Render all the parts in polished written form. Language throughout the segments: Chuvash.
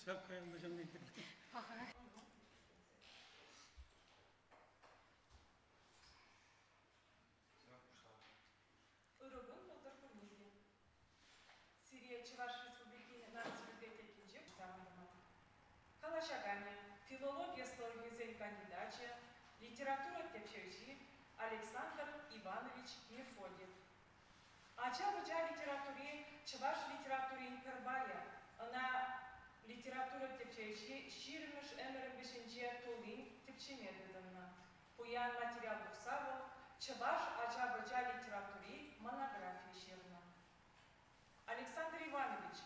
Ҫав каялла ҫавна Паха. Ырӑ кун пултӑр пурне те. Сире Чӑваш Республикин наци библиотекинче пуҫтарӑнтӑмӑр. Калаҫаканӗ, филологи ӑслӑлӑхӗсен кандидачӗ, литература тӗпчевҫи Александр Иванович Мефодьев. Ача-пӑча литератури чӑваш литературин пӗр пайӗ. Ӑна литература тӗпчевҫи ҫирӗммӗш ӗмӗрӗн вӗҫӗнче туллин тӗпчеме тытӑннӑ. Пуян материал пухса вӑл Чӑваш ача-пӑча литератури монографи ҫырнӑ. Александр Иванович,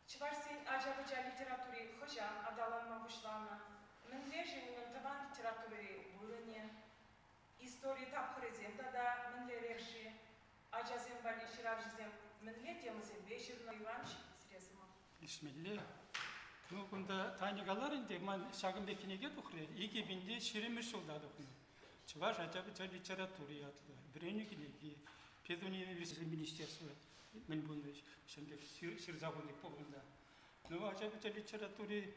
чӑвашсен ача-пӑча литератури хӑҫан аталанма пуҫланӑ? Мӗнле-ши унӑн тӑван литературӑри вырӑнӗ? Истори тапхӑрӗсем тата мӗнлерех-ши? Ачасем валли ҫыравҫӑсем мӗнле темӑсемпе ҫырнӑ? Иванович, сире сӑмах. Ишмелле. Ну, кунта Таня каларӗ ӗнтӗ, ман ҫакӑн пек кӗнеке тухрӗ, 2020 ҫулта тухнӑ. Чӑваш ача-пӑча литератури ятлӑ вӗренӳ кӗнеки. Педуниверситет министерство мӗн пулнӑ ҫавӑн пек ҫырса хуни пур унта. Ну, ача-пӑча литератури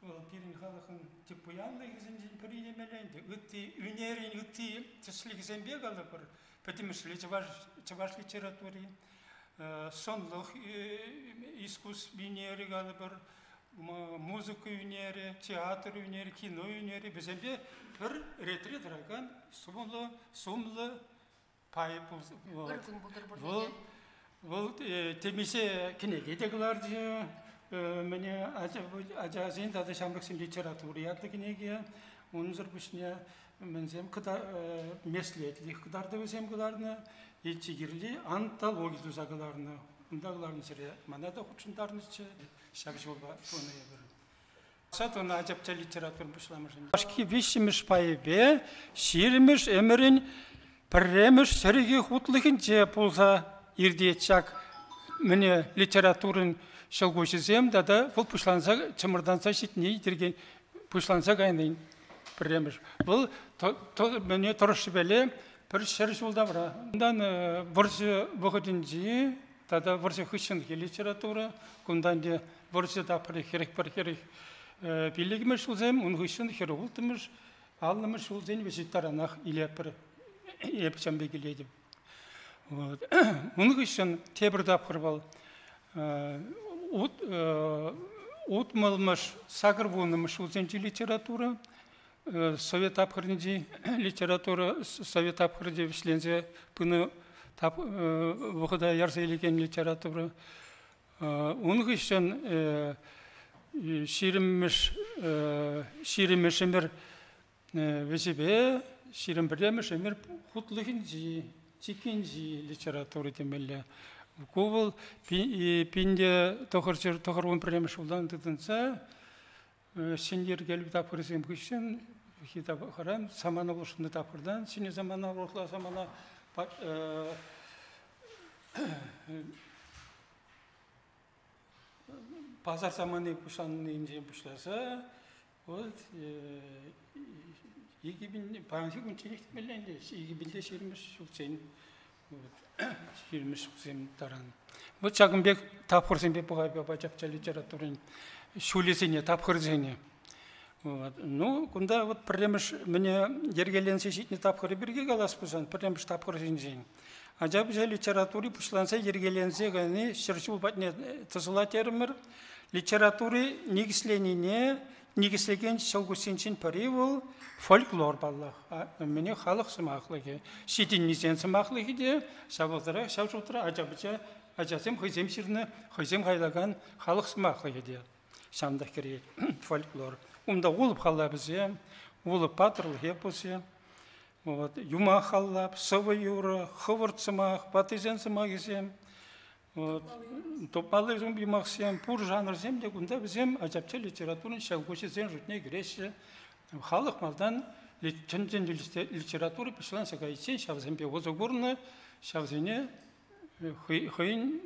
Вӑл пирӗн халӑхӑн тӗп пуянлӑхӗсенчен пӗри темелле ӗнтӗ. Ытти ӳнерӗн ытти тӗслӗхӗсемпе калӑпӑр, пӗтӗмӗшле чӑваш, чӑваш литератури, сӑнлӑх искусств ӳнерӗ калӑпӑр, музыка ӳнерӗ, театр ӳнерӗ, кино ӳнерӗ вӗсемпе пӗр ретре тӑракан сумлӑ, сумлӑ пай Ыр кун пултӑр пурне Вӑл вӑл темиҫе кӗнеке те кӑларчӗ. Мӗне ачасен тата ҫамрӑксен литератури ятлӑ кӗнеке. Унсӑр пуҫне мӗнсем меслетлӗх кӑтартӑвӗсем кӑларнӑ. Чи кирли антологи туса кӑларнӑ. Унта кӑларнӑ ҫӗре мана та хутшӑнтарнӑччӗ. Ҫак ҫулпа тунӑ эпир. Тунӑ ачапча литературӑн пуҫламӑшӗнче. Юлашки виҫҫӗмӗш пайӗпе ҫирӗммӗш ӗмӗрӗн пӗрремӗш чӗрӗкӗ хутлӑхӗнче пулса иртет ҫак мӗне литературӑн ҫӑлкуҫӗсем тата вӑл пуҫланса чӑмӑртанса ҫитни йӗркен пуҫланса кайнин пӗрремӗш. Вӑл мӗне тӑрӑшшӗпеле пӗр ҫӗр ҫул тавра. Унтан вӑрҫӑ вӑхӑтӗнчи тата вӑрҫӑ хыҫҫӑнхи литература, кунтан те вӑрҫӑ тапхӑрӗ 41 45-мӗш ҫулсем, ун хыҫҫӑн 46-мӗш, 50-мӗш ҫулсен вӗҫӗ таранах илетпӗр. Эп ҫавӑн пек илетӗп. Вот. Ун хыҫҫӑн тепӗр тапхӑр вӑл утмӑлмӗш, сакӑр вуннӑмӗш ҫулсенчи литература, совет тапхӑрӗнчи литература, совет тапхӑрӗнче вӗҫленсе пынӑ вӑхӑта ярса илекен литература. Ун хыҫҫӑн ҫирӗммӗш ҫирӗммӗш ӗмӗр вӗҫӗпе ҫирӗм пӗрремӗш ӗмӗр хутлӑхӗнчи чиккинчи литература темелле. Ку вӑл пин те тӑхӑр тӑхӑр вун пӗрремӗш ҫултан тытӑнса ҫӗн йӗркелӳ тапхӑрӗсем хыҫҫӑн тапхӑран самана улшӑннӑ тапхӑртан ҫӗнӗ самана урӑхла самана Пасар самани пуҫланнинчен пуҫласа вот 2000 паянхи кунчченех темелле ӗнтӗ, 2020 ҫулччен вот ҫирӗммӗш ҫулсем таран. Вот ҫакӑн пек тапхӑрсемпе пӑхайпа ача-пӑча литературин ҫулӗсене, тапхӑрсене. Вот. Ну, кунта вот пӗрремӗш мӗне йӗркеленсе ҫитнӗ тапхӑрӗ пирки калас пулсан, пӗрремӗш тапхӑрсенчен. Ача-пӑча литератури пуҫланса йӗркеленсе кайни ҫӗр ҫул патне тӑсӑлать терӗмӗр. Литератури никӗсленине никӗслекен ҫӑлкуҫсенчен пӗри вӑл фольклор паллах. Мӗне халӑх сӑмахлӑхӗ. Ҫитӗннисен сӑмахлӑхӗ те ҫав вӑхӑтрах ҫав шутра ача-пӑча ачасем хӑйсем ҫырнӑ, хӑйсем хайлакан халӑх сӑмахлӑхӗ те. Ҫавӑнтах кӗрет фольклор. Унта улӑп халапӗсем, улӑп паттӑрлӑх эпосӗ, вот, юмах халап, сӑвӑ юрӑ, хӑвӑрт сӑмах, ваттисен сӑмахӗсем, вот, тупмалли юмахсем, пур жанрсем те кунта вӗсем ачапча литературин ҫӑлкуҫӗсен шутне кӗреҫҫӗ. Халӑх малтан чӑн-чӑн литература пуҫланса кайиччен ҫавсемпе усӑ курнӑ, ҫавсене хӑйӗн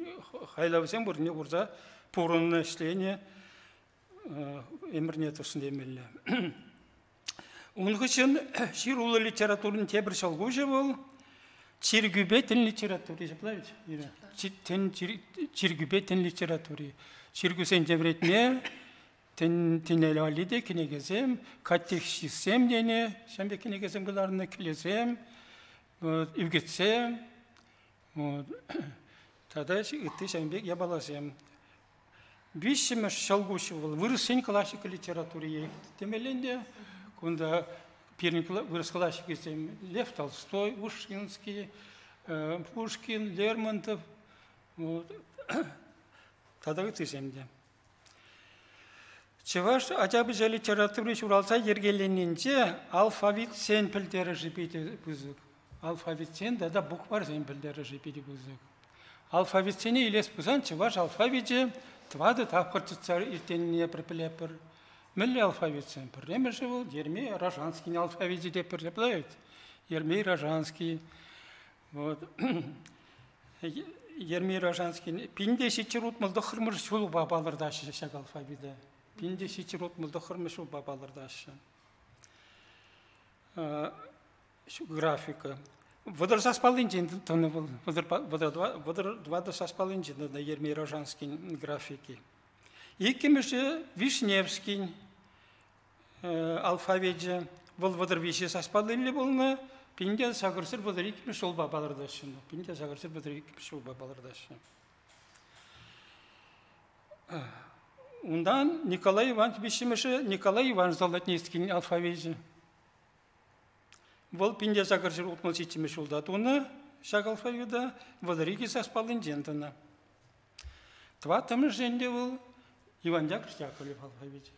хайлавсем вырӑнне курса пурӑннӑ, ӗҫленӗ, ӗмӗрне тӑснӑ темелле. Ун хыҫҫӑн ҫыруллӑ литературӑн тепӗр ҫӑлкуҫӗ вӑл. Чиркӳпе тӗн литератури ҫапла ведь, Ира? Тӗн, чиркӳпе тӗн литератури. Чиркӳсенче вӗрентме тӗн, тӗнел валли те кӗнекесем, катехизсем тенӗ, ҫавӑн пек кӗнекесем кӑларнӑ, кӗлӗсем, ӳкӗтсем, вот, тата ытти ҫавӑн пек япаласем. Виҫҫӗмӗш ҫӑлкуҫ вӑл вырӑссен классика литератури темелле ӗнтӗ. Кунта пирӗн вырӑс классикӗсем Лев Толстой, Ушинский, Пушкин, Лермонтов, вот, тата ыттисем те. Чӑваш ача-пӑча литератури ҫуралса йӗркеленнинче алфавитсен пӗлтерӗшӗ питӗ пысӑк. Алфавитсен тата букварсен пӗлтерӗшӗ питӗ пысӑк. Алфавитсене илес пулсан чӑваш алфавичӗ тӑватӑ тапхӑр тытса ирттернине пӗр пӗлетпӗр. Мӗнле алфавитсем? Пӗрремӗшӗ вӑл Ермей Рожанскин алфавичӗ те пӗрле пӗлет. Ермей Рожанский. Вот. Ермей Рожанскин 1769 ҫулпа палӑртаҫҫӗ ҫак алфавита. 1769 ҫулпа палӑртаҫҫӗ. Графика. Вӑтӑр саспаллинчен тӑнӑ вӑл. 34 саспаллинчен тӑнӑ Ермей Рожанскин графики. Иккӗмӗшӗ Вишневскин алфавичӗ. Вӑл 33 саспаллиллӗ пулнӑ. 1832 ҫулпа палӑртаҫҫӗ. 1832 ҫулпа палӑртаҫҫӗ. Унтан Николай Иванович виҫҫӗмӗшӗ Николай Иванович Золотницкин алфавичӗ. Вӑл 1867 ҫулта тунӑ ҫак алфавита, 32 саспаллинчен тӑнӑ. Тӑваттӑмӗш ӗнтӗ вӑл Иван Яковлевич Яковлев алфавичӗ.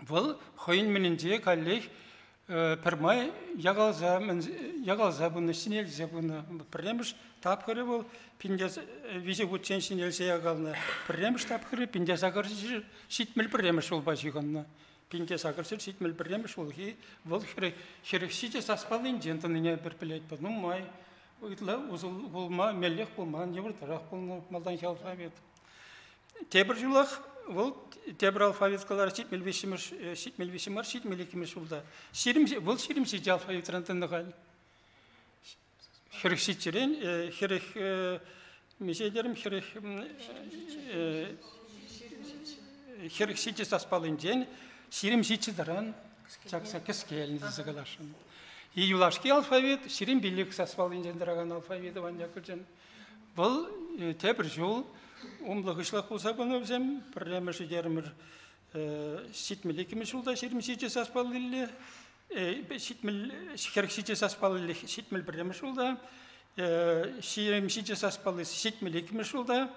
Вӑл хӑйӗн мӗнӗнче каллех пӗрмай якалса, якалса пынӑ, ҫӗнелсе пынӑ. Пӗрремӗш тапхӑрӗ вӑл пинте виҫӗ хутчен ҫӗнелсе якалнӑ. Пӗрремӗш тапхӑрӗ 1871 ҫулпа ҫыхӑннӑ. 1871 ҫулхи вӑл 47 саспаллинчен тӑнине пӗр пӗлетпӗр. Нумай ытла усӑ пулма меллех пулман, йывӑртарах пулнӑ малтанхи алфавит. Тепӗр ҫулах вӑл тепӗр алфавит кӑларать 73-мӗш, 73 мар, 72-мӗш ҫулта. Вӑл 27 алфавитран тӑнӑ халь. 47-рен 40 миҫе терӗм, 47 саспаллинчен 27 таран чакса кӗскелнӗ тесе каласшӑн. И юлашки алфавит 25 саспаллинчен тӑракан алфавит Иван Яковлевичӑн. Вӑл тепӗр ҫул умлӑ-хыҫлах пулса пынӑ вӗсем. Пӗрремӗшӗ терӗмӗр 72-мӗш ҫулта 27 саспаллиллӗ, 47 саспалли 71-мӗш ҫулта, 27 саспалли 72-мӗш ҫулта,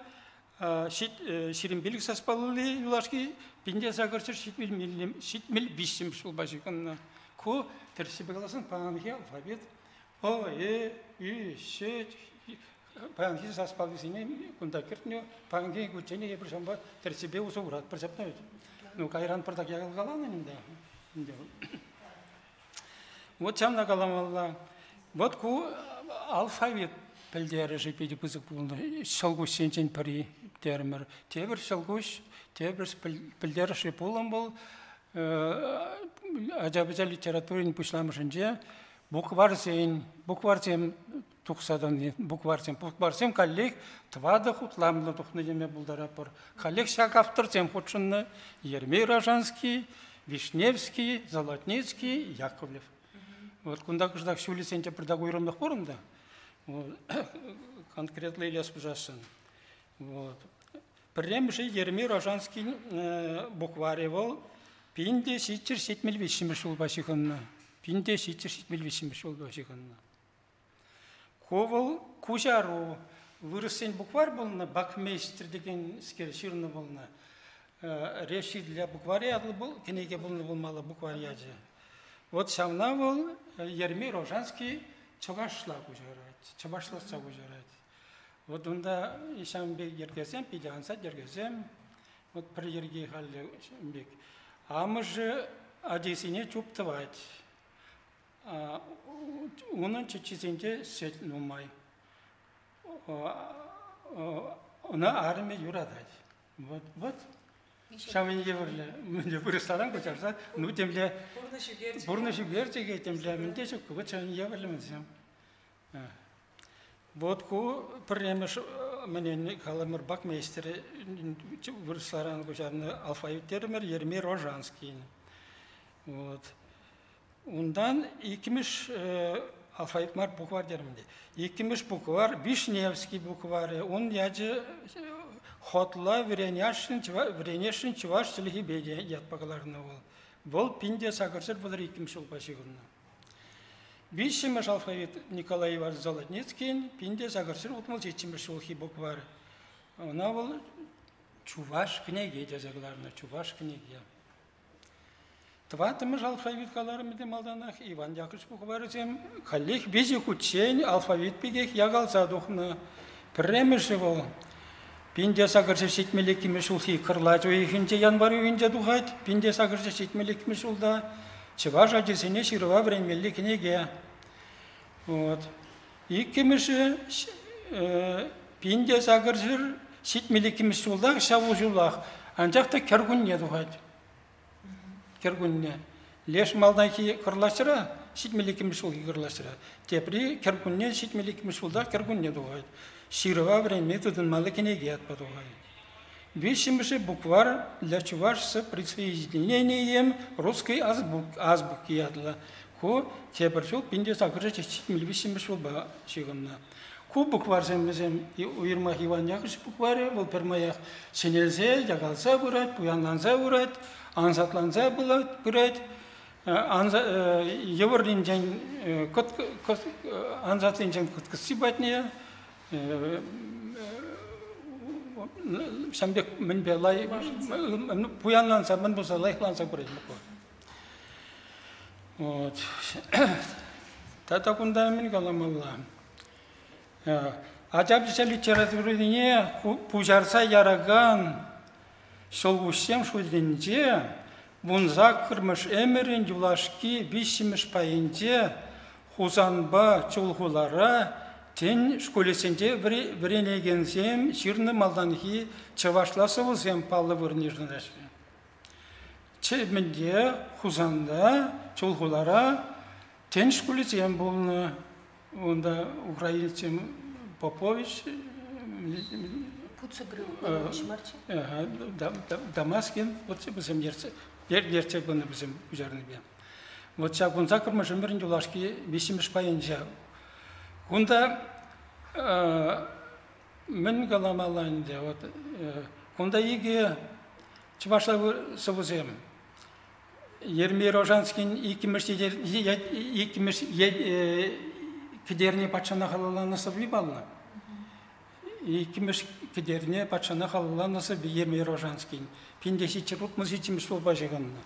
25 саспалли юлашки 1873 ҫулпа ҫыхӑннӑ. Ку, тӗрӗссипе каласан, паянхи алфавит Ӑ, Э, Ӳ, Ҫ, паянхи саспаллисене кунта кӗртнӗ. Паянхи кунччен эпир ҫавӑнпа тӗрӗссипе усӑ куратпӑр ҫапла вӗт. Ну, кайран пӑртак якалкаланӑ ӗнтӗ. Ӗнтӗ. Вот ҫавна каламалла. Вот ку алфавит пӗлтерӗшӗ питӗ пысӑк пулнӑ. Ҫӑлкуҫсенчен пӗри терӗмӗр. Тепӗр ҫӑлкуҫ, тепӗр пӗлтерӗшлӗ пулӑм вӑл ача-пӑча литературин пуҫламӑшӗнче букварсен, букварсем тухса тӑни, букварсем. Букварсем каллех тӑватӑ хутламлӑ тухнӑ теме пултаратпӑр. Каллех ҫак авторсем хутшӑннӑ: Ермей Рожанский, Вишневский, Золотницкий, Яковлев. Вот кунта кӑштах ҫулӗсенче пӗртак уйрӑмлӑх пур унта. Вот. Конкретлӑ илес пулсассӑн. Вот. Пӗрремӗшӗ Ермей Рожанскин букварӗ вӑл 1773 ҫулпа ҫыхӑннӑ. 1773 ҫулпа ҫыхӑннӑ. Ку вӑл куҫару. Вырӑссен букварь пулнӑ, Бакмейстер текенскер ҫырнӑ пулнӑ. Речи для букваря ятлӑ кӗнеке пулнӑ пулмалла букварь ячӗ. Вот ҫавна вӑл Ермей Рожанский чӑвашла куҫарать, чӑвашлатса куҫарать. Вот унта ҫавӑн пек йӗркесем, питӗ ансат йӗркесем. Вот пӗр йӗрки халӗ ҫавӑн пек. Амӑшӗ ачисене чуп тӑвать. Унӑн чӗччисенче сӗт нумай. Ӑна арӑмӗ юратать. Вот, вот. Ҫавӑн евӗрлӗ мӗнле вырӑсларан куҫарса, ну темле пурнӑҫ ӳкерчӗкӗ, темле мӗнте ҫук, вот ҫавӑн евӗрлӗ мӗнсем. Вот ку пӗрремӗш мӗнен калӑмӑр бакмейстер вырӑсларан куҫарнӑ алфавит терӗмӗр Ермей Рожанский. Вот. Унтан иккӗмӗш алфавит мар букварь терӗм те. Иккӗмӗш букварь Вишневский букварӗ. Ун ячӗ Хотла вӗренесшӗн, вӗренесшӗн чӑваш чӗлхипе те ятпа кӑларнӑ вӑл. Вӑл 1832 ҫулпа ҫыхӑннӑ. Виҫҫӗмӗш алфавит Николай Иванович Золотницкийӗн 1867 ҫулхи букварь. Ӑна вӑл Чуваш кӗнеки тесе кӑларнӑ, Чуваш кӗнеки. Тӑваттӑмӗш алфавит каларӑм те малтанах Иван Яковлевич букварӗсем каллех виҫӗ хутчен алфавит пекех якалса тухнӑ. Пӗрремӗшӗ вӑл 1872 ҫулхи кӑрлач уйӑхӗнче январь уйӑхӗнче тухать, 1872 ҫулта чӑваш ачисене ҫырӑва вӗренмелли кӗнеке. Вот. Иккӗмӗшӗ 1872 ҫултах ҫав ҫулах, анчах та кӗркунне тухать. Кӗркунне. Леш малтанхи кӑрлачра, 72 ҫулхи кӑрлачра, тепри кӗркунне 72 ҫултах кӗркунне тухать. Ҫырӑва вӗренме тытӑнмалли кӗнеке ятпа тухать. Виҫҫӗмӗшӗ букварь для чуваш с присоединением русской азбуки ятлӑ. Ку тепӗр ҫул 1873 ҫулпа ҫыхӑннӑ. Ку букварьсем вӗсем уйрӑмах Иван Яковлевич букварӗ, вӑл пӗрмаях ҫӗнелсе, якалса пырать, пуянланса пырать, ансатланса пырать. Йывӑрринчен ансатлинчен кӑткӑсси патне ҫавӑн пек мӗнпе пуянланса, мӗн пулса лайӑхланса пырать буква. Вот. Тата кунта мӗн каламалла? Ача-пӑча литературине пуҫарса яракан ҫӑлкуҫсем шутӗнче 18-мӗш ӗмӗрӗн юлашки виҫҫӗмӗш пайӗнче Хусанпа Чулхулара тӗн шкулӗсенче вӗренекенсем ҫырнӑ малтанхи чӑвашла сӑвӑсем паллӑ вырӑн йышӑнаҫҫӗ. Чӗмӗнте, Хусанта, Чулхулара тӗн шкулӗсем пулнӑ. Унта украинецсем Попович, Дамаскин, вот вӗсем ертсе пынӑ вӗсем пуҫарнипе. Вот ҫак 18-мӗш ӗмӗрӗн юлашки виҫҫӗмӗш пайӗнче. Кунта мӗн каламалла ӗнтӗ? Вот кунта икӗ чӑвашла сӑвӑсем. Ермей Рожанскин иккӗмӗш иккӗмӗш Кӗтерне патшана халалланӑ сӑвви паллӑ. Иккӗмӗш Кӗтерне патшана халалланӑ сӑвви Ермей Рожанскин. 1767 ҫулпа ҫыхӑннӑ.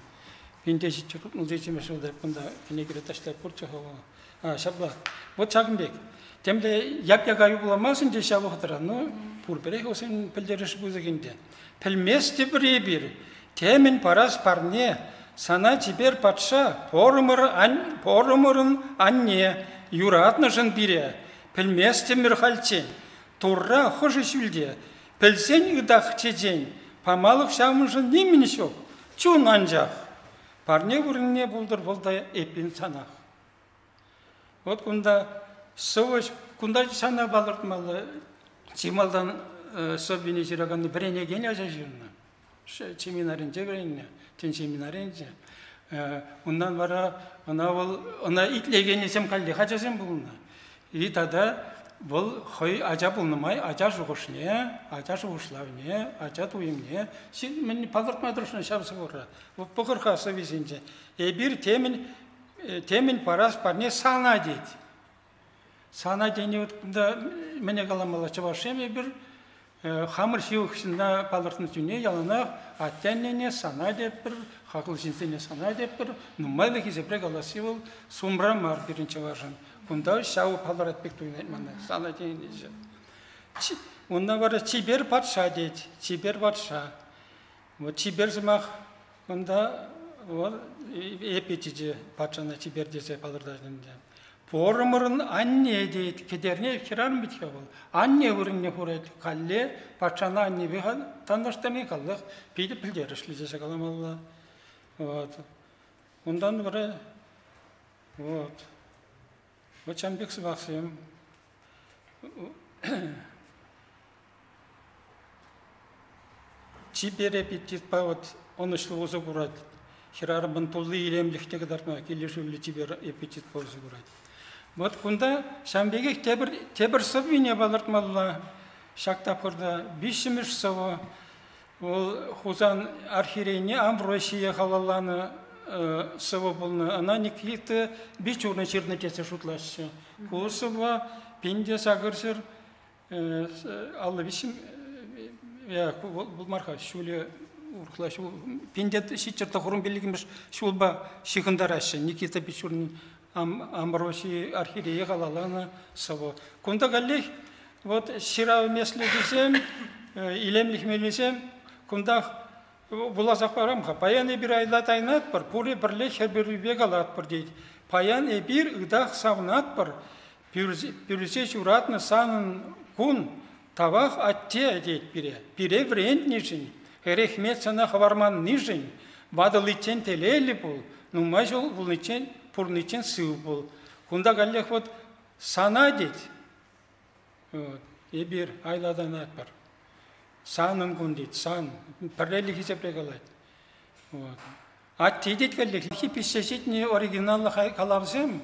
1767 ҫулта кунта кӗнекере таҫта пурччӗ-ха вӑл. Ҫапла. Вот ҫакӑн пек. Темле яп-яка юпламас ӗнтӗ ҫав вӑхӑтра, но пурпӗрех вӗсен пӗлтерӗшӗ пысӑк ӗнтӗ. Пӗлместӗпӗр эпир, темӗн парас парне, сана чипер патша порӑмӑрӑн анне юратнӑшӑн пире, пӗлместӗмӗр хальччен. Турра хӑшӗ ҫӳлте, пӗлсен ытах чечен, памалӑх ҫавӑншӑн нимӗн ҫук, чун анчах. Парне вырӑнне пултӑр вӑл та эппин санах. Вот кунта сӑвӑҫ, кунта сана палӑртмалла. Чи малтан сӑввине ҫыраканни вӗренекен ача ҫырнӑ. Семинаринче вӗреннӗ, тӗн семинаринче. Унтан вара ӑна вӑл ӑна итлекенӗсем каллех ачасем пулнӑ. И тата вӑл хӑй ача пулнӑ май ача шухӑшне, ача шухӑшлавне, ача туйӑмне мӗн палӑртма тӑрӑшнӑ ҫав сӑвӑра. Пӑхӑр-ха сӑввисенче. Эпир темӗн темӗн парас парне сана тет. Сана тени вот кунта мӗне каламалла чӑвашсем эпир хамӑр ҫывӑх ҫынна палӑртнӑ чухне яланах атте-аннене сана тетпӗр, хаклӑ ҫынсене сана тетпӗр. Нумайлӑ хисепре каласси вӑл сумра мар пирӗн чӑвашӑн. Кунта ҫав палӑрать пек туйӑнать мана, сана тенӗ. Унта вара чипер патша тет, чипер патша. Вот чипер сӑмах кунта вӑл эпи патшана чипер тесе палӑртать ӗнтӗ. Порӑмӑрӑн анне тет, Кӗтерне хӗрарӑм вӗт-ха вӑл. Анне вырӑнне хурать. Калле патшана аннепе танлаштарни каллех питӗ пӗлтерӗшлӗ тесе каламалла. Вот. Унтан вара вот. Вот ҫавӑн пек сӑмахсем. Чипер аппетитпа вот ӑнӑҫлӑ усӑ курать. Хӗрарӑмӑн тулли илемлӗхне кӑтартма килӗшӳллӗ чипер аппетитпа усӑ курать. Вот кунта ҫавӑн пекех тепӗр, тепӗр сӑввине палӑртмалла. Ҫак тапхӑрта виҫҫӗмӗш сӑвӑ вӑл Хусан архиерейне Амвросие халалланӑ сӑвӑ пулнӑ. Ӑна Никита Бичурин ҫырнӑ тесе шутлаҫҫӗ. Ку сӑвва 1800 53 вӑл мар-ха, ҫулӗ урӑхла ҫул 1795 ҫулпа ҫыхӑнтараҫҫӗ. Никита Бичурин Амбросий архиерее халалланӑ сӑвӑ. Кунта каллех вот ҫырав меслечӗсем, илемлӗх мелӗсем кунтах вуласах парам-ха. Паян эпир айла тайнатпӑр, пурӗ пӗрле хӗпӗрӳпе калатпӑр тет. Паян эпир ытах савнатпӑр, Пӳрсе ҫуратнӑ санӑн кун, тавах атте, тет пире. Пире вӗрентнӗшӗн, эрехмет сана хӑварманнишӗн, ватӑличчен телейлӗ пул, нумай ҫул пулниччен, пурӑниччен сыв пул. Кунта каллех вот сана тет. Вот, эпир айлатанатпӑр. Санӑн кун тет, сан. Пӗрреллӗ хисепре калать. Вот. Атте тет каллех пиҫсе ҫитнӗ оригиналлӑ калавсем,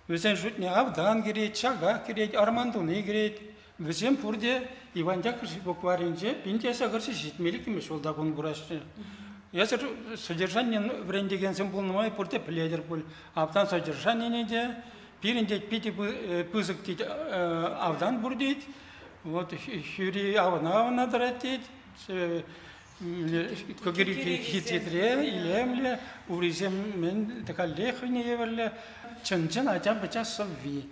вӗсен шутне автан кӗрет, чакак кӗрет, арман туни кӗрет. Вӗсем пурте Иван Яковлевич букварӗнче 1872 ҫулта кун кураҫҫӗ. Эсир содержание вӗрентекенсем пулнӑ май пурте пӗлетӗр пуль. Автан содержанине те пирӗн тет питӗ пысӑк тет автан пур тет. Вот хӳри авна-авна тӑрать тет. Кӑкӑр хитре, илемлӗ, урисем мӗн каллех хӑйне евӗрлӗ. Чӑн-чӑн ача-пӑча сӑвви.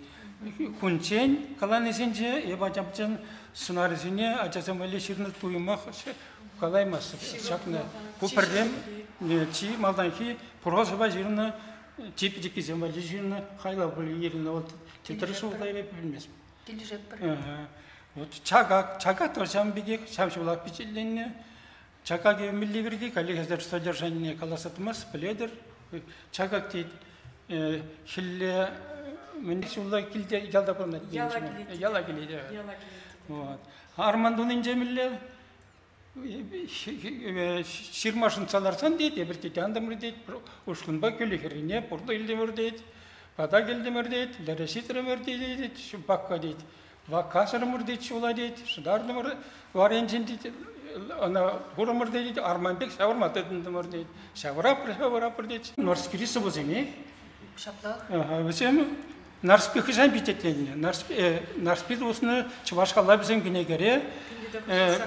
Кунччен каланисенче эп ача-пӑчан сӑнарӗсене ачасем валли ҫырнӑ туйӑмах калаймастӑп. Ҫакна ку пӗррем чи малтанхи прозӑпа ҫырнӑ чи пӗчӗккисем валли ҫырнӑ хайлав пуль Ирина. Вот тӗрӗс эп пӗлместӗп. Килӗшетпӗр. Вот чакак, чакак та ҫавӑн пекех ҫав ҫулах пичетленнӗ. Чакак мӗнле пирки каллех содержанине каласа тӑмасть, пӗлетӗр. Чакак тет, хӗлле мӗн ҫулла килте ялта пурӑнать. Яла килет. Яла килет. Яла килет. Вот. Арман тунинче мӗнле ҫырма шӑнтса ларсан тет, эпир тет антӑмӑр тет, ушкӑнпа кӳлӗ хӗррине пуртӑ илтӗмӗр тет, патак илтӗмӗр тет, лере ҫитрӗмӗр тет, пакка тет, ваккасӑрӑмӑр тет ҫула тет, шӑтартӑмӑр варринчен тет, ӑна хурӑмӑр тет, арман пек ҫавӑрма тытӑнтӑмӑр тет, ҫавӑрапӑр, ҫавӑрапӑр тет. Норскири сӑвӑсене Ҫаплах. Вӗсем Нарспи хӑҫан пичетленнӗ? Нарспи туснӑ чӑваш халапӗсем кӗнекере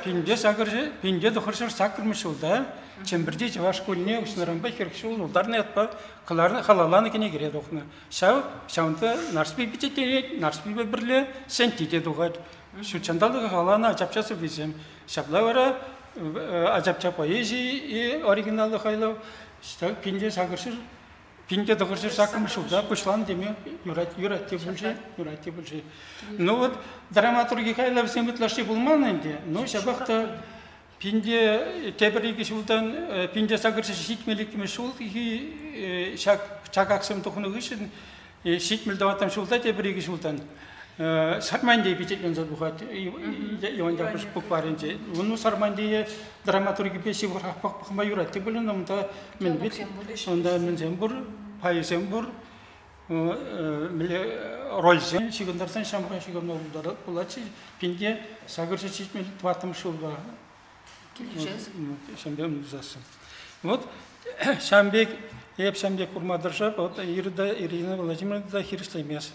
1908 ҫулта Чӗмпӗрти чӑваш шкулне уҫнӑранпа 40 ҫул тултарнӑ ятпа кӑларнӑ халалланӑ кӗнекере тухнӑ. Ҫав ҫавӑнта Нарспи пичетленет, Нарспипе пӗрле Сентти те тухать. Ҫут ҫанталӑка халалланӑ ачапча сӑввисем. Ҫапла вара ачапча поэзийӗ оригиналлӑ хайлав 1800 1908 ҫулта пуҫланӑ теме юрать, юрать те пулчӗ, юрать те пулчӗ. Ну вот драматурги хайлавсем ытлашши пулман ӗнтӗ, но ҫапах та пинте тепӗр икӗ ҫултан 1872 ҫулхи ҫак чакаксем тухнӑ хыҫҫӑн 74 ҫулта тепӗр икӗ ҫултан Сармантей пичетленсе тухать Иван Яковлевич букварӗнче. Ну, Сармантее драматургипе ҫывӑхрах пӑхма юрать те пулин, унта мӗн бит, унта мӗнсем пур, пайӗсем пур, рольсем ҫыхӑнтарсан ҫамрӑк ҫыхӑнма пулатчӗ. Пинте сакӑрҫӗ ҫитмӗл тӑваттӑмӗш ҫулпа Килӗшес. Ҫампе тусассӑн. Вот ҫам пек, эп ҫам пек курма тӑрӑшап, вот Ира Ирина Владимировна та хирӗҫлемест.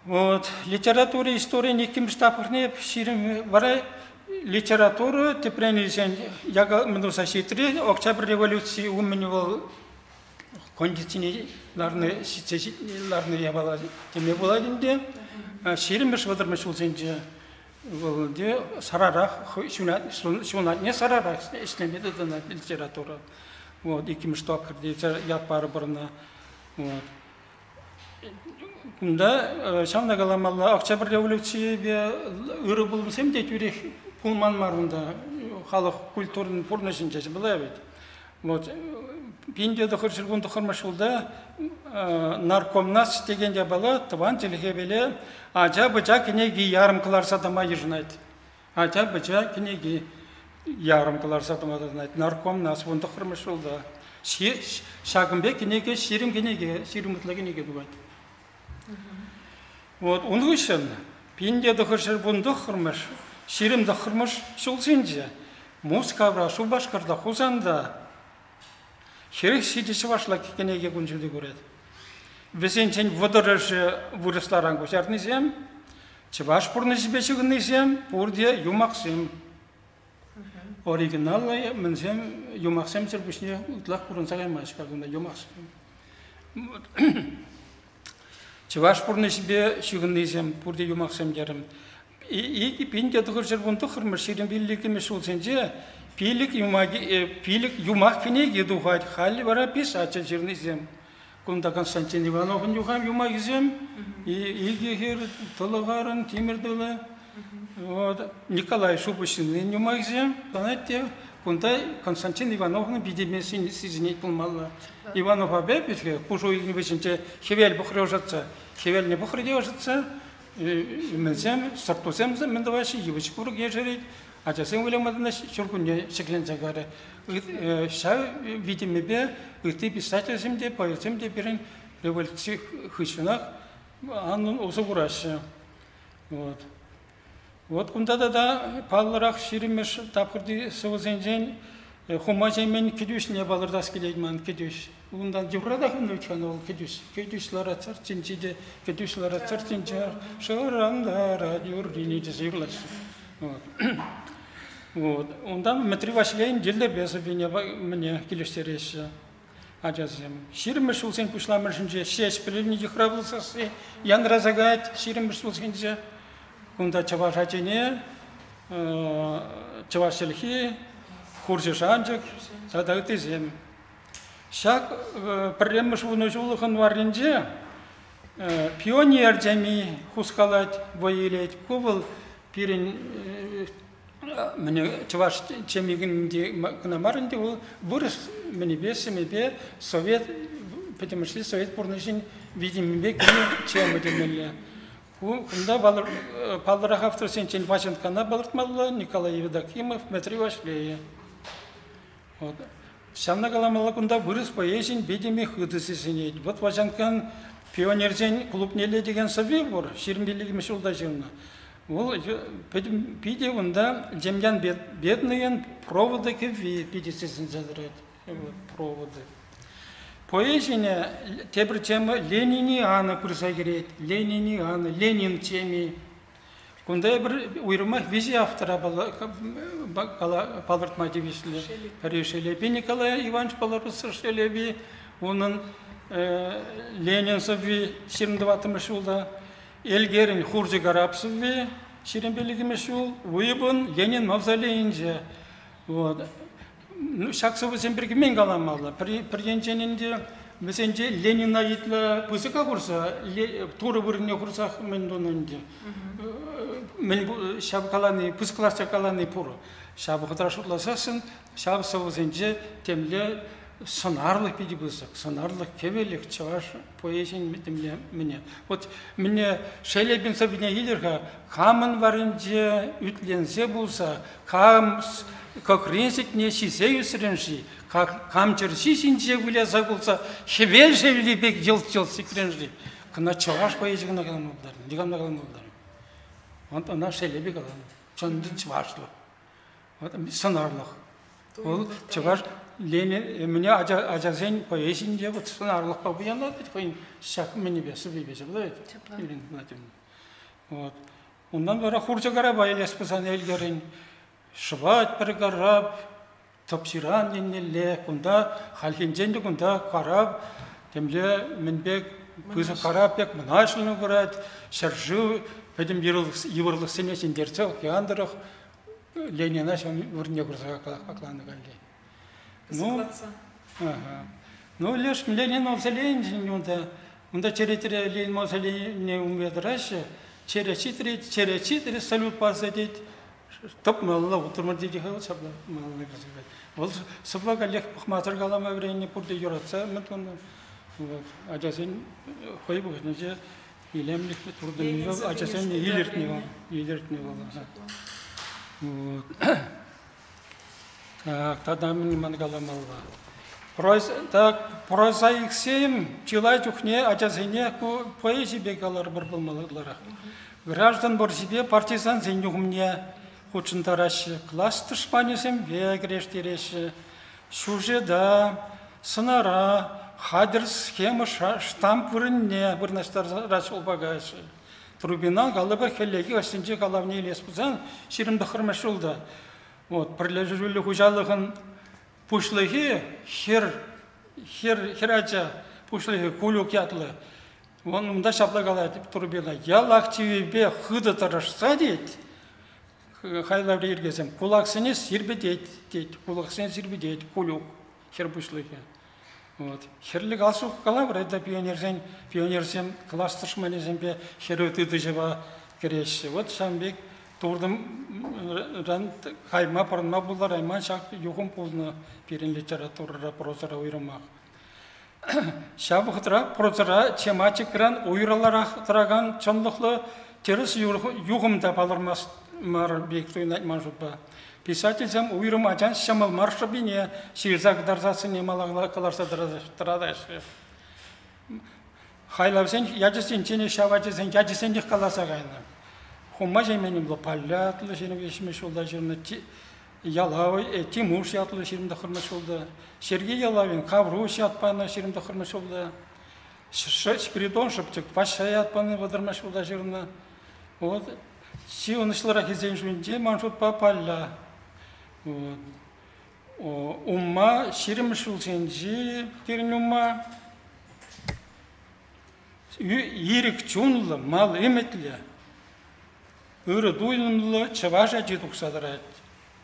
Вот. Литература историйӗн иккӗмӗш тапхӑрне 20 вара литература тӗпрен илсен мӗн туса ҫитрӗ. Октябрь революцийӗ умӗн вӑл кондицине ларнӑ, ҫитсе ларнӑ япала теме пулать ӗнтӗ. Ҫирӗммӗш вӑтӑрмӗш ҫулсенче вӑл те сарарах ҫунатне сарарах ӗҫлеме тытӑнать литература. Вот, иккӗмӗш тапхӑр тесе ят парӑпӑр ӑна. Вот. Кунта ҫавна каламалла, Октябрь революцийӗпе ырӑ пулӑмсем те тӳрех пулман мар унта. Халӑх культурин пурнӑҫӗнче пулать. Вот. 1919 ҫулта наркомнац текен япала тӑван чӗлхепеле ача-пӑча кӗнеки ярӑм кӑларса тӑма йышӑнать. Ача-пӑча кӗнеки ярӑм кӑларса тӑма тытӑнать. Наркомнац 19-мӗш ҫулта. Ҫакӑн пек кӗнеке 20 кӗнеке, 20 ытла кӗнеке тухать. Вот ун хыҫҫӑн 1919-мӗш, 29-мӗш ҫулсенче Мускавра, Шупашкарта, Хусанта 47 чӑвашла кӗнеке кун ҫути курать. Вӗсенчен вӑтӑрӑшӗ вырӑсларан куҫарнисем, чӑваш пурнӑҫӗпе ҫыхӑннисем пурте юмахсем. Оригиналлӑ мӗнсем юмахсемсӗр пуҫне ытлах курӑнса каймасть-ха кунта юмахсем. Чӑваш пурнӑҫӗпе ҫыхӑннисем пурте юмахсем терӗм. 1919-мӗш 25-мӗш ҫулсенче пилӗк юмах, пилӗк юмах кӗнеки тухать. Халь вара писатель ҫырнисем. Кунта Константин Ивановӑн юмахӗсем, икӗ хӗр, тӑлӑх арӑм, тимӗр тылӑ. Вот. Николай Шупуҫҫыннин юмахӗсем, те кунта Константин Ивановӑн питӗ сисӗнет пулмалла. Иванова пек пуш уйӑхӗн вӗҫӗнче хӗвел пӑхрӗ ӑшӑтса, хӗвелне пӑхрӗ те ӑшӑтса, мӗнсем, сӑрт-тусем мӗн тӑваҫҫӗ, йывӑҫ-курӑк ешерет, ачасем выляма тытӑнаҫҫӗ, ҫуркунне ҫӗкленсе карӗ. Ҫав витӗмӗпе ытти писательсем те, поэтсем те пирӗн революци хыҫҫӑнах анлӑн усӑ кураҫҫӗ. Вот. Вот кунта тата паллӑрах ҫирӗммӗш тапхӑрти сӑвӑсенчен Хума Ҫемен кӗтӳҫне палӑртас килет ман кӗтӳҫ. Унтан юрра та хывнӑ вӗт-ха вӑл кӗтӳҫ. Кӗтӳҫ ларать сӑрт ҫинче те, кӗтӳҫ ларать сӑрт ҫинче, шӑрантарать юррине тесе юрлаҫҫӗ. Вот. Вот. Унтан Мӗтри Ваҫлейӗн йӗлтӗрпе сӑввине мӗне килӗштереҫҫӗ ачасем. Ҫирӗммӗш ҫулсен пуҫламӑшӗнче Ҫеҫпӗлӗн йыхравлӑ сасси янраса каять ҫирӗммӗш ҫулсенче. Кунта чӑваш ачине чӑваш чӗлхи, хурҫӑ шанчӑк тата ыттисем. Ҫак пӗрремӗш вунӑҫулӑхӑн варринче пионер теми хускалать, вӑй илет. Ку вӑл пирӗн чӑваш теми кӑна мар ӗнтӗ, вӑл вырӑс мӗнӗпе, сӗмӗпе совет, пӗтӗмӗшле совет пурнӑҫӗн витӗмӗпе кӗнӗ тема темелле. Ку кунта паллӑрах авторсенчен Ваҫенккана палӑртмалла, Николай Евдокимов, Дмитрий Ваҫлейӗ. Вот. Ҫавна каламалла кунта вырӑс поэзийӗн витӗмӗ хытӑ сисӗнет. Вот Ваҫанккан пионерсен клубнелле текен сӑвви пур, 25-мӗш ҫулта ҫырнӑ. Вӑл пӗтӗм питӗ унта Демьян Бедныйӑн проводы кӗвви питӗ сисӗнсе тӑрать. Проводы. Поэзине тепӗр тема Лениниана пырса кӗрет. Лениниана, Ленин теми. Кунта эпир уйрӑмах виҫӗ автора палӑртма тивӗҫлӗ. Пӗри Шелепи Николай Иванович палӑртса Шелепи, унӑн Ленин сӑвви 24-мӗш ҫулта, Элгерӗн Хурҫӑ карап сӑвви 25-мӗш ҫул, Уйӑпӑн Ленин мавзолейӗнче. Вот. Ну, ҫак сӑвӑсем пирки мӗн каламалла? Пӗр енчен ӗнтӗ вӗсенче Ленина итле пысӑка хурса, Турӑ вырӑнне хурсах мӗн тунӑ ӗнтӗ. Мӗн ҫав калани, пысӑклатса калани пур. Ҫав вӑхӑтра шутласассӑн ҫав сӑвӑсенче темле сӑнарлӑх питӗ пысӑк. Сӑнарлӑх, кӗвӗлӗх чӑваш поэзийӗн темле мӗне. Вот мӗне Шелепин сӑввине илер-ха, камӑн варринче ӳтленсе пулса, кам кӑкрин сӗтне ҫисе ӳсрӗн-ши, кам чӗрҫи ҫинче выляса кулса хӗвел шевли пек йӑлт-йӑлт сикрӗн-ши? Кӑна чӑваш поэчӗ кӑна калама пултарнӑ, никам та калама пултарнӑ. Вот ӑна Шелепи каланӑ. Чӑн-чӑн чӑвашлӑх. Вот сӑнарлӑх. Вӑл чӑваш Ленин мӗне ачасен поэзийӗнче вот сӑнарлӑхпа пуянлатать хӑйӗн ҫак мӗнӗпе, сӑввипе ҫапла ведь. Вот. Унтан вара хурҫӑ карапа илес пулсан Элкерӗн шӑвать пӗр карап тӑп ҫыран еннелле. Кунта хальхинчен те кунта карап темле мӗн пек пысӑк карап пек мӑнаҫлӑн пырать. Ҫӗршыв пӗтӗм йывӑрлӑхсене ҫӗнтерсе океан тӑрӑх Ленина ҫав вырӑнне курса хакланӑ калле. Ну, ага. Ну, леш Ленин мавзолейӗнчен унта, унта черетре Ленин мавзолейне умне тӑраҫҫӗ. Черет ҫитрӗ, черет ҫитрӗ, салют парса тет. Тӑп малалла утрӑмӑр тет-ха вӑл ҫапла малалла кӗрсе каять. Вӑл сӑвва каллех пӑхмасӑр калама вӗреннӗ, пурте юратса мӗн тунӑ. Вот. Ачасен хӑй вӑхӑтӗнче илемлӗх туртӑмӗпе ачасен илӗртнӗ вӑл, илӗртнӗ вӑл. Вот. Так, тата мӗн ман каламалла? Так, прозаиксем чылай чухне ачасене ку поэзипе каларӑпӑр пулмалла ытларах. Граждан вӑрҫипе партизансен юхӑмне хутшӑнтараҫҫӗ, класс тӑшманӗсемпе кӗрештереҫҫӗ. Сюжета, сӑнара хатӗр схема штамп вырӑнне вырнаҫтарса ҫулпа каяҫҫӗ. Трубина калӑпӑр хӗллехи ӑстинче калавне илес пулсан 29-мӗш ҫулта вот, пӗрлешӳллӗ хуҫалӑхӑн пуҫлӑхӗ хӗр, хӗр, хӗрача пуҫлӑхӗ Кулюк ятлӑ. Он унта ҫапла калать Трубина, ял активӗпе хытӑ тӑрӑшса тет, хайлаври йӗркесем, кулаксене сирпӗтет тет, кулаксене сирпӗтет Кулюк хӗр пуҫлӑхӗ. Вот. Хӗрлӗ галстук калавӑр это пионерсен, пионерсем класс тӑшманӗсемпе хӗрӳ тытӑҫӑва кӗреҫҫӗ. Вот ҫавӑн пек туртӑмран кайма, пӑрӑнма пултарайман ҫак юхӑм пулнӑ пирӗн литературӑра, прозӑра уйрӑмах. Ҫав вӑхӑтра прозӑра тематикӑран уйрӑларах тӑракан чӑнлӑхлӑ тӗрӗс юхӑм та палӑрмасть мар пек туйӑнать ман шутпа. Писательсем уйрӑм ачан ҫӑмӑл мар шӑпине ҫырса кӑтартассине малалла кӑларса тӑратаҫҫӗ. Хайлавсен ячӗсенчен ҫав ачасен ячӗсенех каласа кайнӑ. Хумма Ҫеменӗн Лопалля ятлӑ 23 ҫулта ҫырнӑ, Ялав, Тимуш ятлӑ 29 ҫулта, Сергей Ялавин Кавруҫ ят панӑ 29 ҫулта, Спиридон Шӑпчӑк Ваҫҫа ят панӑ 30 ҫулта ҫырнӑ. Вот чи ӑнӑҫлӑраххисен шутӗнче ман шутпа Палля. Вот. Умма 20 ҫулсенчи пирӗн умма ирӗк чунлӑ, мал ӗмӗтлӗ, ырӑ туйӑмлӑ чӑваш ачи тухса тӑрать.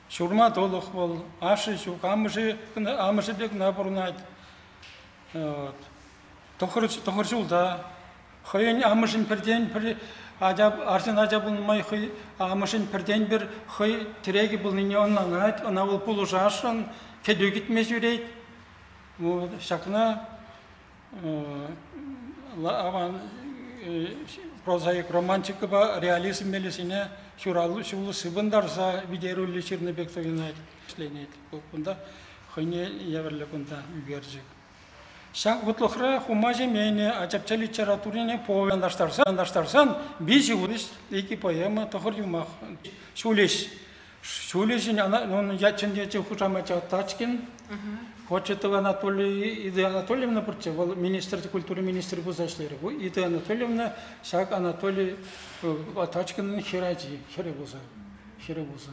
Ҫурма тӑлӑх вӑл, ашшӗ ҫук, амӑшӗ, амӑшӗпе кӑна пурӑнать. Вот. Тӑхӑр ҫулта хӑйӗн амӑшӗн пӗртен-пӗр ача, арҫын ача пулнӑ май хӑй амӑшӗн пӗртен-пӗр хӑй тӗрекӗ пулнине ӑнланать, ӑна вӑл пулӑшасшӑн, кӗтӳ кӗтме ҫӳрет. Вот ҫакна аван прозаик романтикӑпа реализм мелӗсене ҫуралу ҫуллӑ сыпӑнтарса витерӳллӗ ҫырнӑ пек туйӑнать, ӗҫленет. Кунта хӑйне евӗрлӗ кунта ӳкерчӗк. Ҫак хутлӑхра Хума Ҫеменӗ ачапча литературине танлаштарсан виҫӗ икӗ поэма, тӑхӑр юмах ҫулӗҫ. Ҫулӗҫӗн унӑн ячӗн хушамачӗ Тачкин. Кочетова Анатолий Ида Анатольевна пурччӗ, вӑл министр, культура министрӗ пулса ӗҫлерӗ. Ку Ида Анатольевна ҫак Анатолий Тачкинӑн хӗр ачи, хӗрӗ пулса, хӗрӗ пулса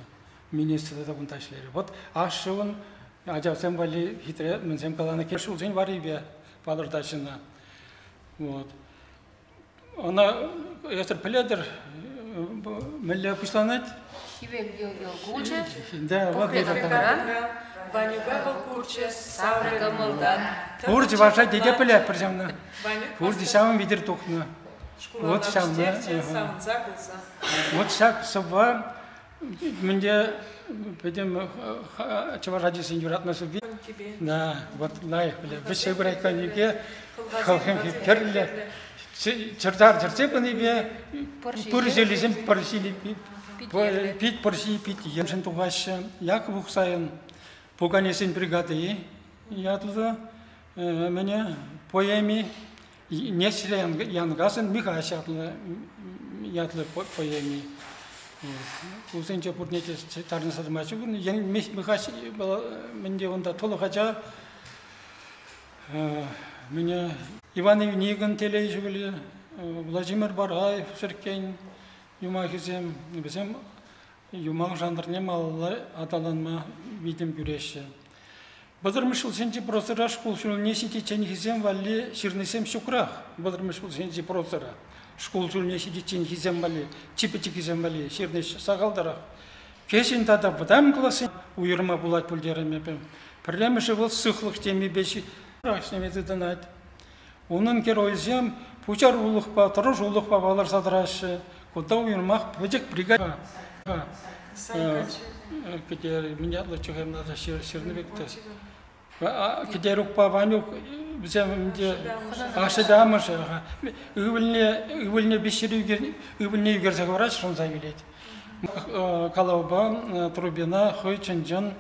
министр та кунта ӗҫлерӗ. Вот ашшӗ ун ачасем валли хитре мӗнсем каланӑ ҫулсен варрипе палӑртаҫҫӗ ӑна. Вот. Ӑна эсир пӗлетӗр, мӗнле пуҫланать? Хӗвел йӑл-йӑл кулчӗ. Да, вот Ванюка вӑл курчӗ, саврӗ кӑмӑлтан. Пур чӑваша тете пӗлетпӗр ҫавна. Пурте ҫавӑн витӗр тухнӑ. Вот ҫавна. Савӑнса кулса. Вот ҫак сӑвва Мӗнде пӗтӗм чӑваш ачисен юратнӑ сӑвви. Да, вот лайӑх пӗле. Вӗҫсе пырать коньяке, хӑлхем хӗрлӗ. Чӑртар чӗрсе пынипе пыр ҫиллисем пӑр ҫили пит пӑр ҫи пит еншӗн тухаҫҫӗ. Яков Ухсайӑн пуканесен бригади ятлӑ мӗне поэми Несре Янкасӑн Михаҫ ятлӑ, ятлӑ поэми. Кусенче пурне те тарӑнса тӑма ҫук. Михаҫ мӗнде унта тӑлӑх ача мӗне Иван Ивникӑн телей ҫулӗ, Владимир Бараев Шерккен юмахӗсем, вӗсем юмах жанрне малалла аталанма витӗм кӳреҫҫӗ. Вӑтӑрмӗш ҫулсенчи прозӑра шкул ҫулне ҫитичченхисем валли ҫырнисем ҫукрах. Вӑтӑрмӗш ҫулсенчи прозӑра шкул ҫулне ҫитичченхисем валли, чи пӗчӗккисем валли ҫырни сахалтарах. Кӗҫӗн тата вӑтам классен уйӑрма пулать пуль терӗм эпӗ. Пӗрремӗшӗ вӑл сыхлӑх темипе ӗҫлеме тытӑнать. Унӑн геройӗсем пуҫарулӑхпа, тӑрӑшулӑхпа палӑрса тӑраҫҫӗ. Кунта уйрӑмах пӗчӗк бригада. Кӗтер мӗн ятлӑ чухӑнласа ҫырнӑ пек те. Кӗтерукпа Ванюк вӗсем ӗнтӗ ашшӗпе амӑшӗ ывӑлне ывӑлне виҫҫӗре ывӑлне ӳкерсе хӑварать, шӑнса вилет. Калавпа Трубина хӑй чӑн-чӑн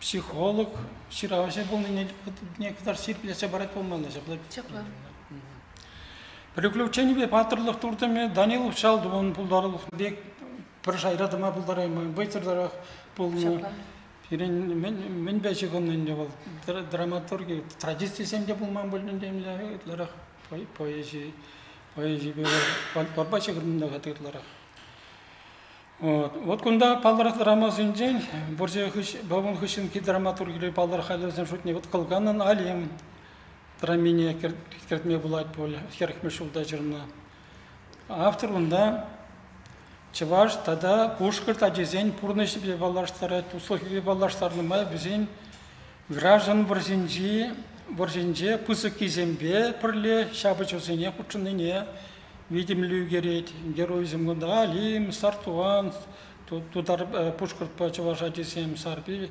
психолог, ҫыравҫӑ пулнине кӑтартса ҫирӗплетсе парать пулмалла ҫапла. Ҫапла. Приключенипе паттӑрлӑх туртӑмӗ Данилов Чалдун пултарулӑх пек пӗр шайра тӑма пултарайман, вӑйсӑртарах пулнӑ. Ҫапла. Пирӗн мӗнпе ҫыхӑннӑ ӗнтӗ вӑл? Драматурги традицисем те пулман пуль ӗнтӗ ытларах поэзи, поэзипе фольклорпа ҫыхӑннӑ ытларах. Вот. Вот кунта паллӑрах драмасенчен вӑрҫӑ хыҫ, вӑл хыҫҫӑнхи драматургире паллӑрах хайлавсен шутне вот Кӑлканӑн Алим драмине кӗртме пулать пуль, 40-мӗш ҫулта ҫырнӑ. Автор унта чӑваш тата пушкӑрт ачисен пурнӑҫӗпе паллаштарать, туслӑхӗпе паллаштарнӑ май вӗсен граждан вӑрҫинчи вӑрҫинче пысӑккисемпе пӗрле ҫапӑҫусене хутшӑннине витӗмлӗ ӳкерет. Геройсем кунта Алим, Сартуан, тутар пушкӑртпа чӑваш ачисем, Сарпи,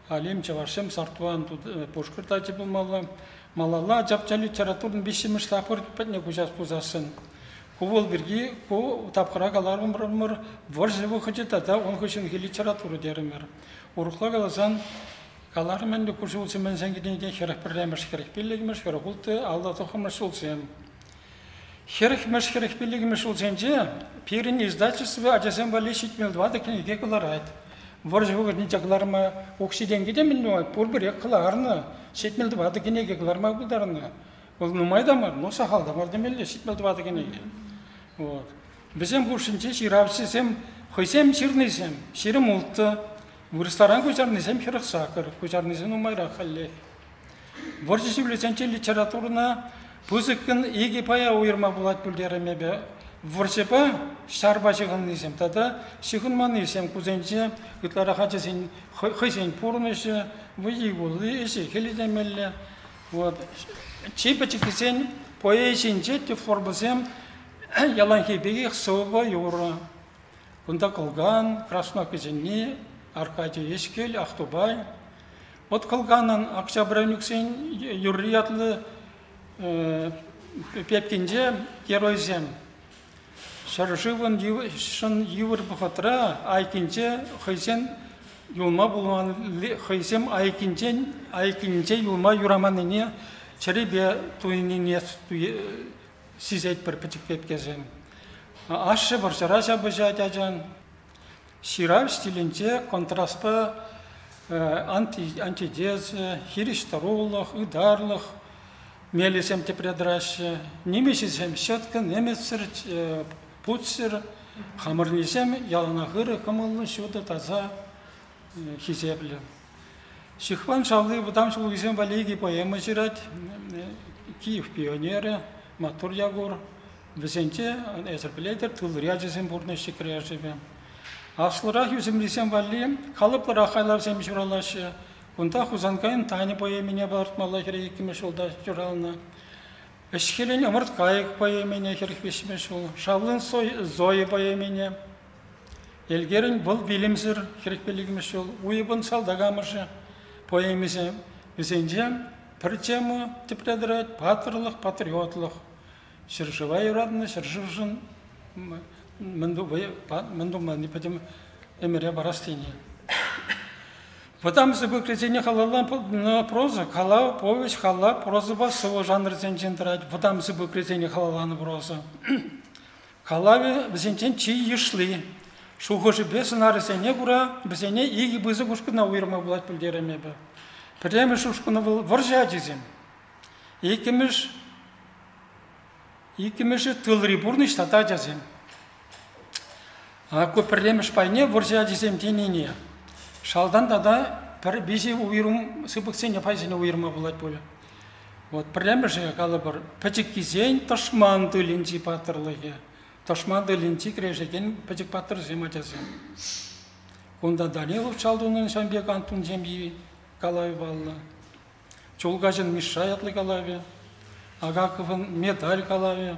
Алим, чӑвашсем, Сартуан, пушкӑрт ачи пулмалла. Малалла ачапча литературӑн виҫҫӗмӗш тапхӑр патне куҫас пулсассӑн ку вӑл пирки ку тапхӑра каларӑмӑр вӑрҫӑ вӑхӑчӗ тата ун хыҫҫӑнхи литература терӗмӗр. Урӑхла каласан, каларӑм ӗнтӗ ку ҫулсем мӗншӗн кӗтнӗ 41-мӗш, 45-мӗш, 46, 59-мӗш ҫулсем. 40-мӗш, 45-мӗш ҫулсенче пирӗн издательство ачасем валли 74 кӗнеке кӑларать. Вӑрҫӑ вӑхӑтӗнче кӑларма укҫи-тенки те мӗн нумай, пурпӗрех кӑларнӑ. 74 кӗнеке кӑларма пултарнӑ. Вӑл нумай та мар, но сахал та мар темелле, 74 кӗнеке. Вот. Вӗсем хушшинче ҫыравҫӑсем хӑйсем ҫырнисем 26, вырӑсларан куҫарнисем 48, куҫарнисем нумайрах халлех. Вӑрҫӑ ҫулӗсенче литературӑна пысӑккӑн икӗ пая уйӑрма пулать пуль терӗм эпӗ. Вӑрҫӑпа, ҫарпа ҫыхӑннисем тата ҫыхӑнманнисем кусенче ытларах ачасен хӑйсен пурнӑҫӗ, вӑййи-кулли, ӗҫӗ-хӗлӗ темелле. Вот. Чи пӗчӗккисен поэзийӗнче тӗп формӑсем яланхи пекех сӑвӑпа юрӑ. Кунта Кӑлкан, Краснокӗҫӗнни, Аркадий Ӗҫкӗл, Ахтупай. Вот Кӑлканӑн Октябренюксен юрри ятлӑ пепкинче геройсем ҫӗршывӑн йывӑр вӑхӑтра айккинче хӑйсен юлма пулман хӑйсем айккинчен айккинче юлма юраманнине чӗрипе туйнине сисетпӗр пӗчӗк пепкесем. Ашшӗ вӑрҫӑра ҫапӑҫать ачан. Ҫырав стилӗнче контрастпа антитеза, хирӗҫтӑрулӑх, ытарлӑх мелӗсем тӗпре тӑраҫҫӗ. Нимӗҫӗсем ҫӑткӑн, ӗмӗтсӗр, путсӗр, хамӑрнисем яланах ырӑ, кӑмӑллӑ, ҫутӑ, таса, хисеплӗ. Ҫыхван Шавли вӑтам ҫулхисем валли икӗ поэма ҫырать. Киев пионерӗ, Маттур Якур. Вӗсенче, эсӗр пӗлетӗр, тылри ачасем пурӑнаҫҫӗ кӗрешӗве. Аслӑрах ӳсӗмрисем валли калӑплӑрах хайлавсем ҫуралаҫҫӗ. Кунта Хусанкайӑн Таня поэмине палӑртмалла хӗре иккӗмӗш ҫулта ҫуралнӑ. Ӗҫхӗлӗн Ӑмӑрткайӑк поэмине 43-мӗш ҫул, Шавлын Зоя поэмине, Элкерӗн Вӑл вилӗмсӗр 45-мӗш ҫул, Уйӑпӑн Салтак амӑшӗ поэмисем. Вӗсенче пӗр тема тӗпре тӑрать, паттӑрлӑх, патриотлӑх. Ҫӗршыва юратнӑ, ҫӗршывшӑн мӗн туманни пӗтӗм ӗмӗре парас тени. Вӑтам сыпӑкрисене халалланӑ проза, калав, повеҫ, халап, прозӑпа сӑвӑ жанрӗсенчен тӑрать. Вӑтам сыпӑкрисене халалланӑ проза. Калавӗ вӗсенчен чи йышли. Шухӑшӗпе сӑнарӗсене кура вӗсене икӗ пысӑк ушкӑна уйӑрма пулать пӗлтерӗм эпӗ. Пӗрремӗш ушкӑн вӑл вӑрҫӑ ачисем. Иккӗмӗш иккӗмӗшӗ тылри пурнӑҫ тата ачасем. Ку пӗрремӗш пайне вӑрҫӑ ачисем тенине шалтан тата пӗр виҫӗ уйрӑм сыпӑксене пайсене уйӑрма пулать пуль. Вот пӗрремӗшӗ, калӑпӑр, пӗчӗккисен тӑшман тылӗнчи паттӑрлӑхӗ. Тӑшман тылӗнчи кӗрешекен пӗчӗк паттӑрсем ачасем. Кунта Данилов Чалтунӑн ҫавӑн пек Антун ҫемйи калавӗ паллӑ. Чулкаҫӑн Мишша ятлӑ калавӗ, Агаковӑн Медаль калавӗ.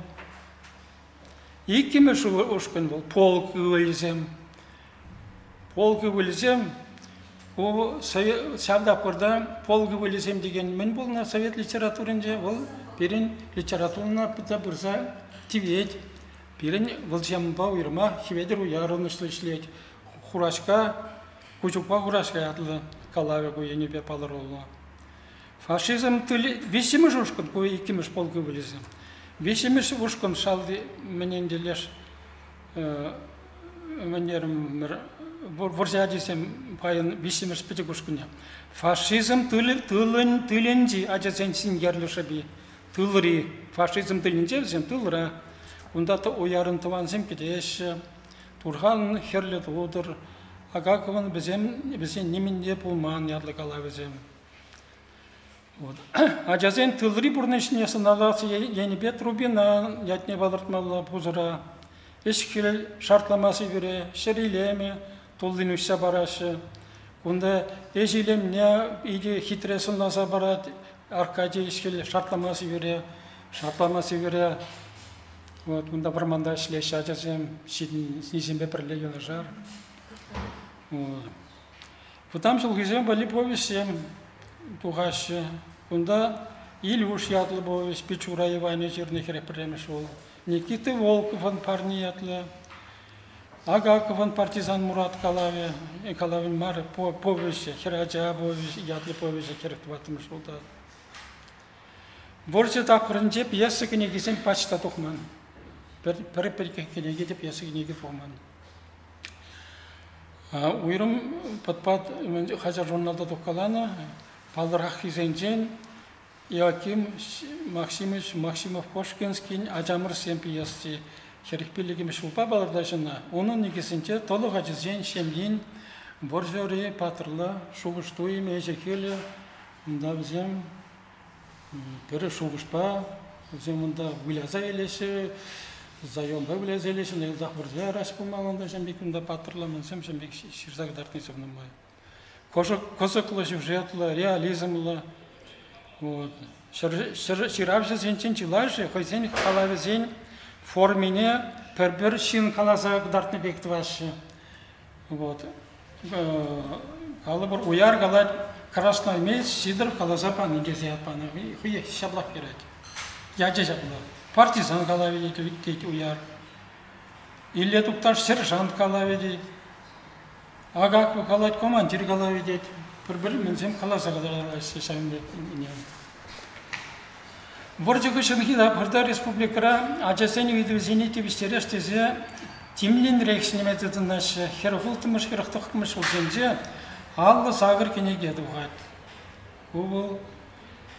Иккӗмӗш ушкӑн вӑл полк ывӑлӗсем. Полк ывӑлӗсем ку ҫав тапхӑрта полк ывӑлӗсем текен мӗн пулнӑ совет литературинче, вӑл пирӗн литературӑна та пырса тивет. Пирӗн вӑл ҫавӑнпа уйрӑмах Хӗветӗр Уяр ӑнӑҫлӑ ӗҫлет. Хураҫка, Куҫукпа Хураҫка ятлӑ калавӗ ку енӗпе палӑруллӑ. Фашизм тылӗ виҫҫӗмӗш ушкӑн, ку иккӗмӗш полк ывӑлӗсем. Виҫҫӗмӗш ушкӑн шалти мӗн ӗнтӗ леш мӗнерӗмӗр вӑрҫӑ ачисем пайӑн виҫҫӗмӗш пӗчӗк ушкӑнӗ. Фашизм тылӗн тылӗнчи ачасен синкерлӗ шӑпи. Тылри фашизм тылӗнче вӗсем тылра. Унта уярӑн тӑвансем кӗтеҫҫӗ. Турхан хӗрлӗ тутӑр, Агаковӑн вӗсем вӗсен нимӗн те пулман ятлӑ калавӗсем. Вот. Ачасен тылри пурнӑҫне сӑналас енӗпе Трубина ятне палӑртмалла пусӑра. Ӗҫ-хӗл шартлама сивӗре, ҫӗр илемӗ туллин уҫса параҫҫӗ. Кунта ӗҫ илемне питӗ хитре сӑнласа парать Аркадий ӗҫ-хӗл шартлама сивӗре, шартлама сивӗре. Вот, кунта вӑрманта ӗҫлеҫҫӗ ачасем, ҫитӗннисемпе пӗрле юнашар. Вот. Вӑтам ҫулхисем валли повеҫсем тухаҫҫӗ. Кунта Илюш ятлӑ повеҫ, Пичура Иванӗ ҫырнӑ хӗрӗх пӗрремӗш ҫул. Никита Волковӑн парни ятлӑ. Агаковӑн Партизан Мурат калавӗ, калавӗн мар, повеҫӗ, хӗрача повеҫӗ, ятлӑ повеҫӗ 44-мӗш ҫулта. Вӑрҫӑ тапхӑрӗнче пьеса кӗнекисем пач та тухман. Пӗр, пӗр кӗнеке те пьеса кӗнеки пулман. Уйрӑм пӑт-пат хаҫат-журналта тухкаланӑ паллӑраххисенчен Иоаким Максимович Максимов-Кошкинскин «Ачамӑрсем» пьеси 45-мӗш ҫулпа палӑртаҫҫӗ ӑна. Унӑн никӗсӗнче тӑлӑх ачасен ҫемйин вӑрҫӑри паттӑрла шухӑш-туйӑмӗ, ӗҫӗ-хӗлӗ. Унта вӗсем пӗр шухӑшпа вӗсем унта выляса илеҫҫӗ, заемпа выляса илеҫҫӗ, унта йӑлтах вӑрҫа яраҫ пулмалла унта ҫавӑн пек унта паттӑрла мӗнсем ҫавӑн пек ҫырса кӑтартнисем нумай. Кӑсӑклӑ сюжетлӑ, реализмлӑ. Вот. Ҫыравҫӑсенчен чылайӑшӗ хӑйсен калавӗсен формине пӗр-пӗр ҫын каласа кӑтартнӑ пек тӑваҫҫӗ. Вот. Калӑпӑр, Уяр калать, Красноармеец Сидоров каласа пани тесе ят панӑ. Хӑй ҫаплах ҫырать. Ячӗ ҫапла. Партизан калавӗ тет Уяр. Илле Тукташ сержант калавӗ тет. Агаков калать, командир калавӗ тет. Пӗр-пӗр мӗнсем каласа кӑтартаҫҫӗ ҫавӑн пек. Вӑрҫӑ хыҫҫӑнхи тапхӑрта республикӑра ачасен ыйтӑвӗсене тивӗҫтерес тесе тимлӗнрех ӗҫлеме тытӑнаҫҫӗ. 46-мӗш, 49-мӗш ҫулсенче 58 кӗнеке тухать. Ку вӑл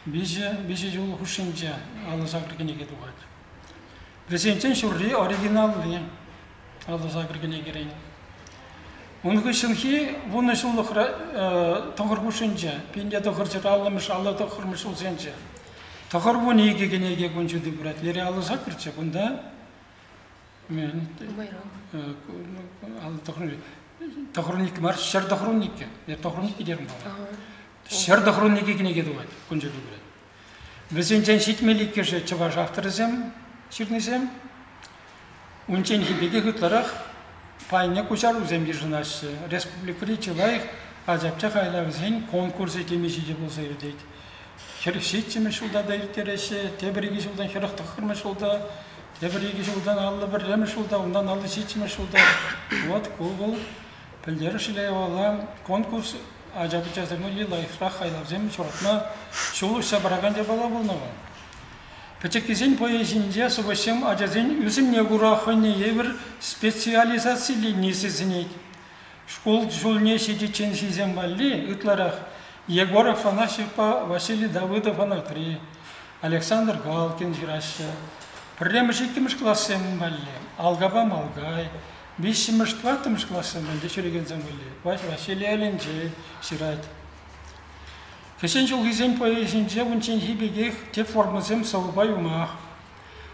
виҫӗ ҫул хушшинче 58 кӗнеке тухать. Вӗсенчен ҫурри оригиналли 58 кӗнекерен. Ун хыҫҫӑнхи вунӑ ҫуллӑхра тӑхӑр хушшинче, 1950-мӗш, 59-мӗш ҫулсенче 92 кӗнеке кун ҫути курать. Лере 58-ччӗ, кунта тӑхӑрун мар, ҫӗр тӑхӑрун иккӗ. Я тӑхӑрун иккӗ терӗм паллах. Ҫӗр тӑхӑрун иккӗ кӗнеке тухать, кун ҫути курать. Вӗсенчен ҫитмӗл иккӗшӗ чӑваш авторӗсем ҫырнисем. Унчченхи пекех ытларах пайне куҫарусем йышӑнаҫҫӗ. Республикӑри чылай ачапча хайлавӗсен конкурсӗ темиҫе те пулса иртет. 47-мӗш ҫулта та ирттереҫҫӗ, тепӗр икӗ ҫултан 49-мӗш ҫулта, тепӗр икӗ ҫултан 51-мӗш ҫулта, унтан 57-мӗш ҫулта. Вот ку вӑл пӗлтерӗшлӗ япала. Конкурс ача-пӑчасем валли лайӑхрах хайлавсем ҫуратма ҫул уҫса паракан япала пулнӑ вӑл. Пӗчӗккисен поэзинче сӑвӑҫсем ачасен ӳсӗмне кура хӑйне евӗр специализацилени сисӗнет. Шкул ҫулне ҫитичченхисем валли ытларах Егор Афанасьевпа Василий Давыдов Анатри, Александр Галкин ҫыраҫҫӗ. Пӗрремӗш-иккӗмӗш классем валли Алгапа Малкай, виҫҫӗмӗш, тӑваттӑмӗш классем валли ҫӳрекенсем валли Василий Алентей ҫырать. Кӗҫӗн ҫулхисен поэзинче унчченхи пекех тӗп формӑсем сӑвӑпа юмах.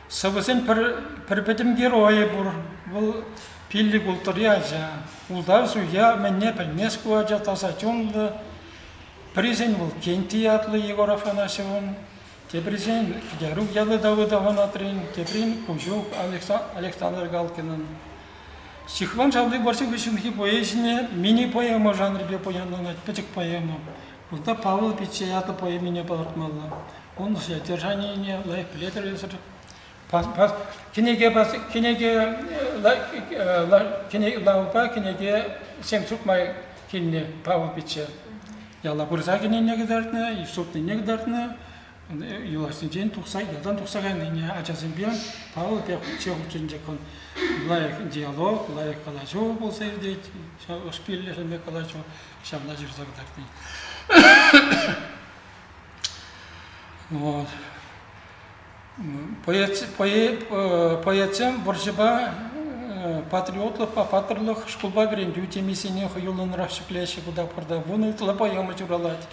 Сӑвӑсен пӗр пӗтӗм геройӗ пур. Вӑл пиллӗк-улттӑри ача. Ултав суя мӗнне пӗлмест ку ача, таса чунлӑ. Пӗрисен вӑл Кенти ятлӑ Егор Афанасьевӑн, теприсен Кӗтерук ятлӑ Давыдов Анатрин, теприн Куҫук Александр Галкинӑн. Ҫыхван Шавли вӑрҫӑ хыҫҫӑнхи поэзине мини-поэма жанрӗпе пуянланать, пӗчӗк поэма. Кунта Павӑл пичче ятлӑ поэмине палӑртмалла. Ун содержанине лайӑх пӗлетӗр эсир. Кӗнеке кӗнеке лавпа кӗнекесем сутма килнӗ Павӑл пичче. Яла пырса кӗнине кӑтартнӑ, сутнине кӑтартнӑ. Юлашкинчен тухса, ялтан тухса кайнине ачасемпе Павӑл пичче хутшӑнчӗ. Лайӑх диалог, лайӑх калаҫу пулса иртет. Ҫав ӑшпиллӗ калаҫу ҫавна ҫырса кӑтартни. Вот. Поэтсем вӑрҫӑпа, патриотлӑхпа паттӑрлӑх, шкулпа вӗрентӳ темисене хӑюллӑнрах ҫӗклеҫҫӗ ку тапхӑрта. Вун ытла поэма ҫуралать.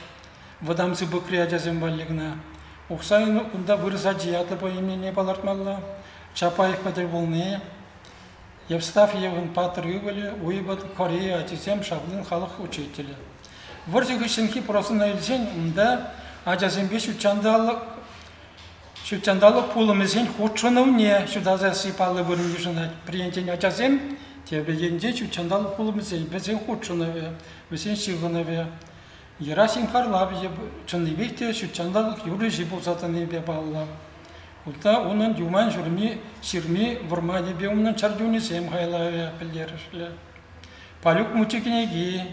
Вӑтам сыпӑкри ачасем валли кӑна. Ухсайӑн кунта вырӑс ачи ятлӑ поэмине палӑртмалла. Чапаевпа тӗл пулни, Евстафьевӑн паттӑр ывӑлӗ, Уйӑпӑн Корея ачисем Шавлин халӑх учителӗ. Вӑрҫӑ хыҫҫӑнхи прозӑна илсен унта ачасемпе ҫутҫанталӑк пулӑмӗсен хутшӑнӑвне ҫутатасси паллӑ вырӑн йышӑнать. Пӗр енчен ачасем, тепӗр енчен ҫутҫанталӑк пулӑмӗсен вӗсен хутшӑнӑвӗ, вӗсен ҫыхӑнӑвӗ. Герасим Харлапов чӑннипех те ҫутҫанталӑк юрӑҫи пулса тӑнипе паллӑ. Кунта унӑн Юман ҫурми ҫырми вӑрманӗпе унӑн чӗрчунӗсем хайлавӗ пӗлтерӗшлӗ. Палюк мучи кӗнеки,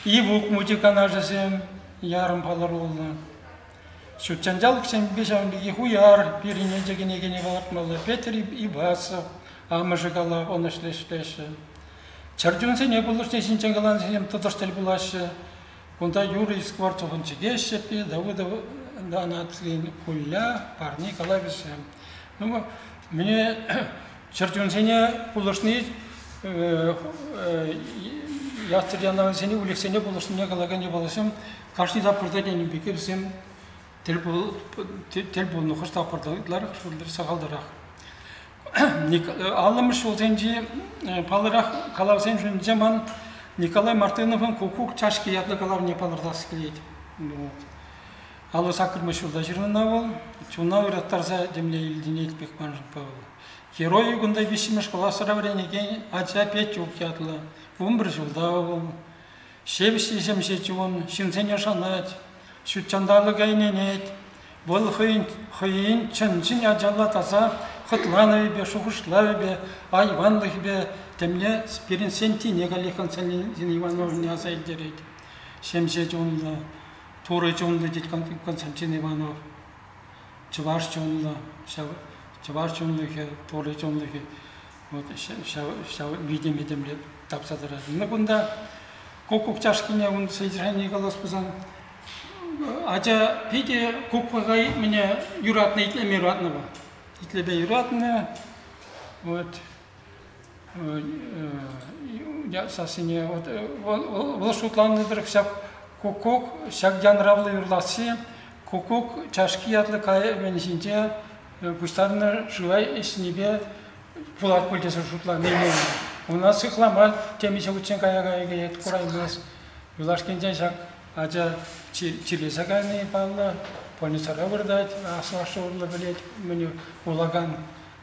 Ивук мучи канашӗсем ярӑм палӑруллӑ. Ҫутҫанталӑксемпе ҫавӑн пекех Уяр пирӗн те кӗнекене палӑртмалла. Петр Ивасов амӑшӗ калав ӑнӑҫлӑ ӗҫлеҫҫӗ. Чӗрчунсене пулӑшни ҫинчен каланисем тӑтӑш тӗл пулаҫҫӗ. Кунта Юрий Скворцовӑн Чӗкеҫ ҫӗппи, Давыдов Анатлин Кулля парни калавӗсем. Ну, мне чӗрчунсене пулӑшни ятсӑр янаварсене, выльӑхсене пулӑшнине калакан япаласем кашни тапхӑрта тенӗ пекех вӗсем тӗл пулнӑ. Хӑш тапхӑрта ытларах, хӑш сахалтарах. Аллӑмӗш ҫулсенчи паллӑрах калавсен шутӗнче ман Николай Мартыновӑн «Куккук чашки» ятлӑ калавне палӑртас килет. Вот. Аллӑ саккӑрмӗш ҫулта ҫырнӑ вӑл. Чуна ыраттарса темле илтӗнет пек маншӑн Павел. Геройӗ кунта виҫҫӗмӗш класра вӗренекен ача Петюк ятлӑ. 11 ҫулта вӑл. Ҫепӗҫ те ҫемҫе чун, ҫынсене шанать, ҫутҫанталӑка ӗненет. Вӑл хӑйӗн, хӑйӗн чӑн-чӑн ачалла таса хӑтланӑвӗпе, шухӑшлавӗпе, айванлӑхӗпе темле пирӗн Сентине каллех Константин Ивановне аса илтерет. Ҫемҫе чунлӑ, Турӑ чунлӑ тет Константин Иванов. Чӑваш чунлӑ, ҫав чӑваш чунлӑхӗ, Турӑ чунлӑхӗ вот ҫав, ҫав витӗмӗ темле тапса тӑрать. Ну кунта куккук чашкине ун содержание калас пулсан ача питӗ куккука меня юратнӑ, итлеме юратнӑ вӑл. Итлеме юратнӑ. Вот сассине вот вӑл шутланнӑ тӑрӑх ҫак куккук ҫак янравлӑ юрласси куккук чашки ятлӑ кайӑкӗн ҫинче пуҫтарнӑ шыва ӗҫнипе пулать пуль тесе шутлани. Уна сыхлама темиҫе хутчен кая-кая каять, кураймасть. Юлашкинчен ҫак ача чирлесе кайни паллӑ, больницӑра выртать, аслашшӗ урлӑ пӗлет, мӗн вулакан,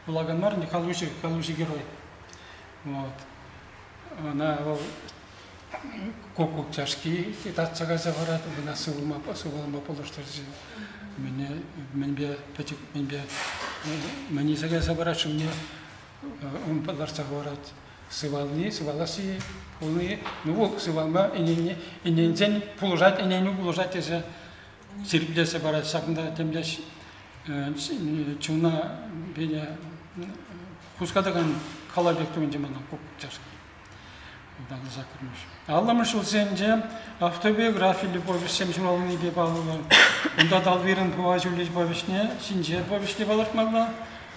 вулакан мар, калуҫӑ, калуҫӑ герой. Вот. Ӑна вӑл куккук чашки татса кайса парать, ӑна сывлама, сывлама пулӑштарчӗ. Мӗне, мӗнпе пӗчӗк, мӗнпе мӗн илсе кайса парать, шывне ун лартса хӑварать. Сывални, сываласси пулни, ну вӑл сывалма ӗненни, ӗненсен пулӑшать, ӗненӳ пулӑшать тесе ҫирӗплетсе парать. Ҫакӑнта темле чуна пире хускатакан калав пек туйӑнчӗ мана куккук чашки. Аллӑмӗш ҫулсенче автобиографиллӗ повеҫсем ҫуралнипе паллӑ. Унта Талвирӑн Пӑва ҫулӗ повеҫне ҫинче повеҫне палӑртмалла.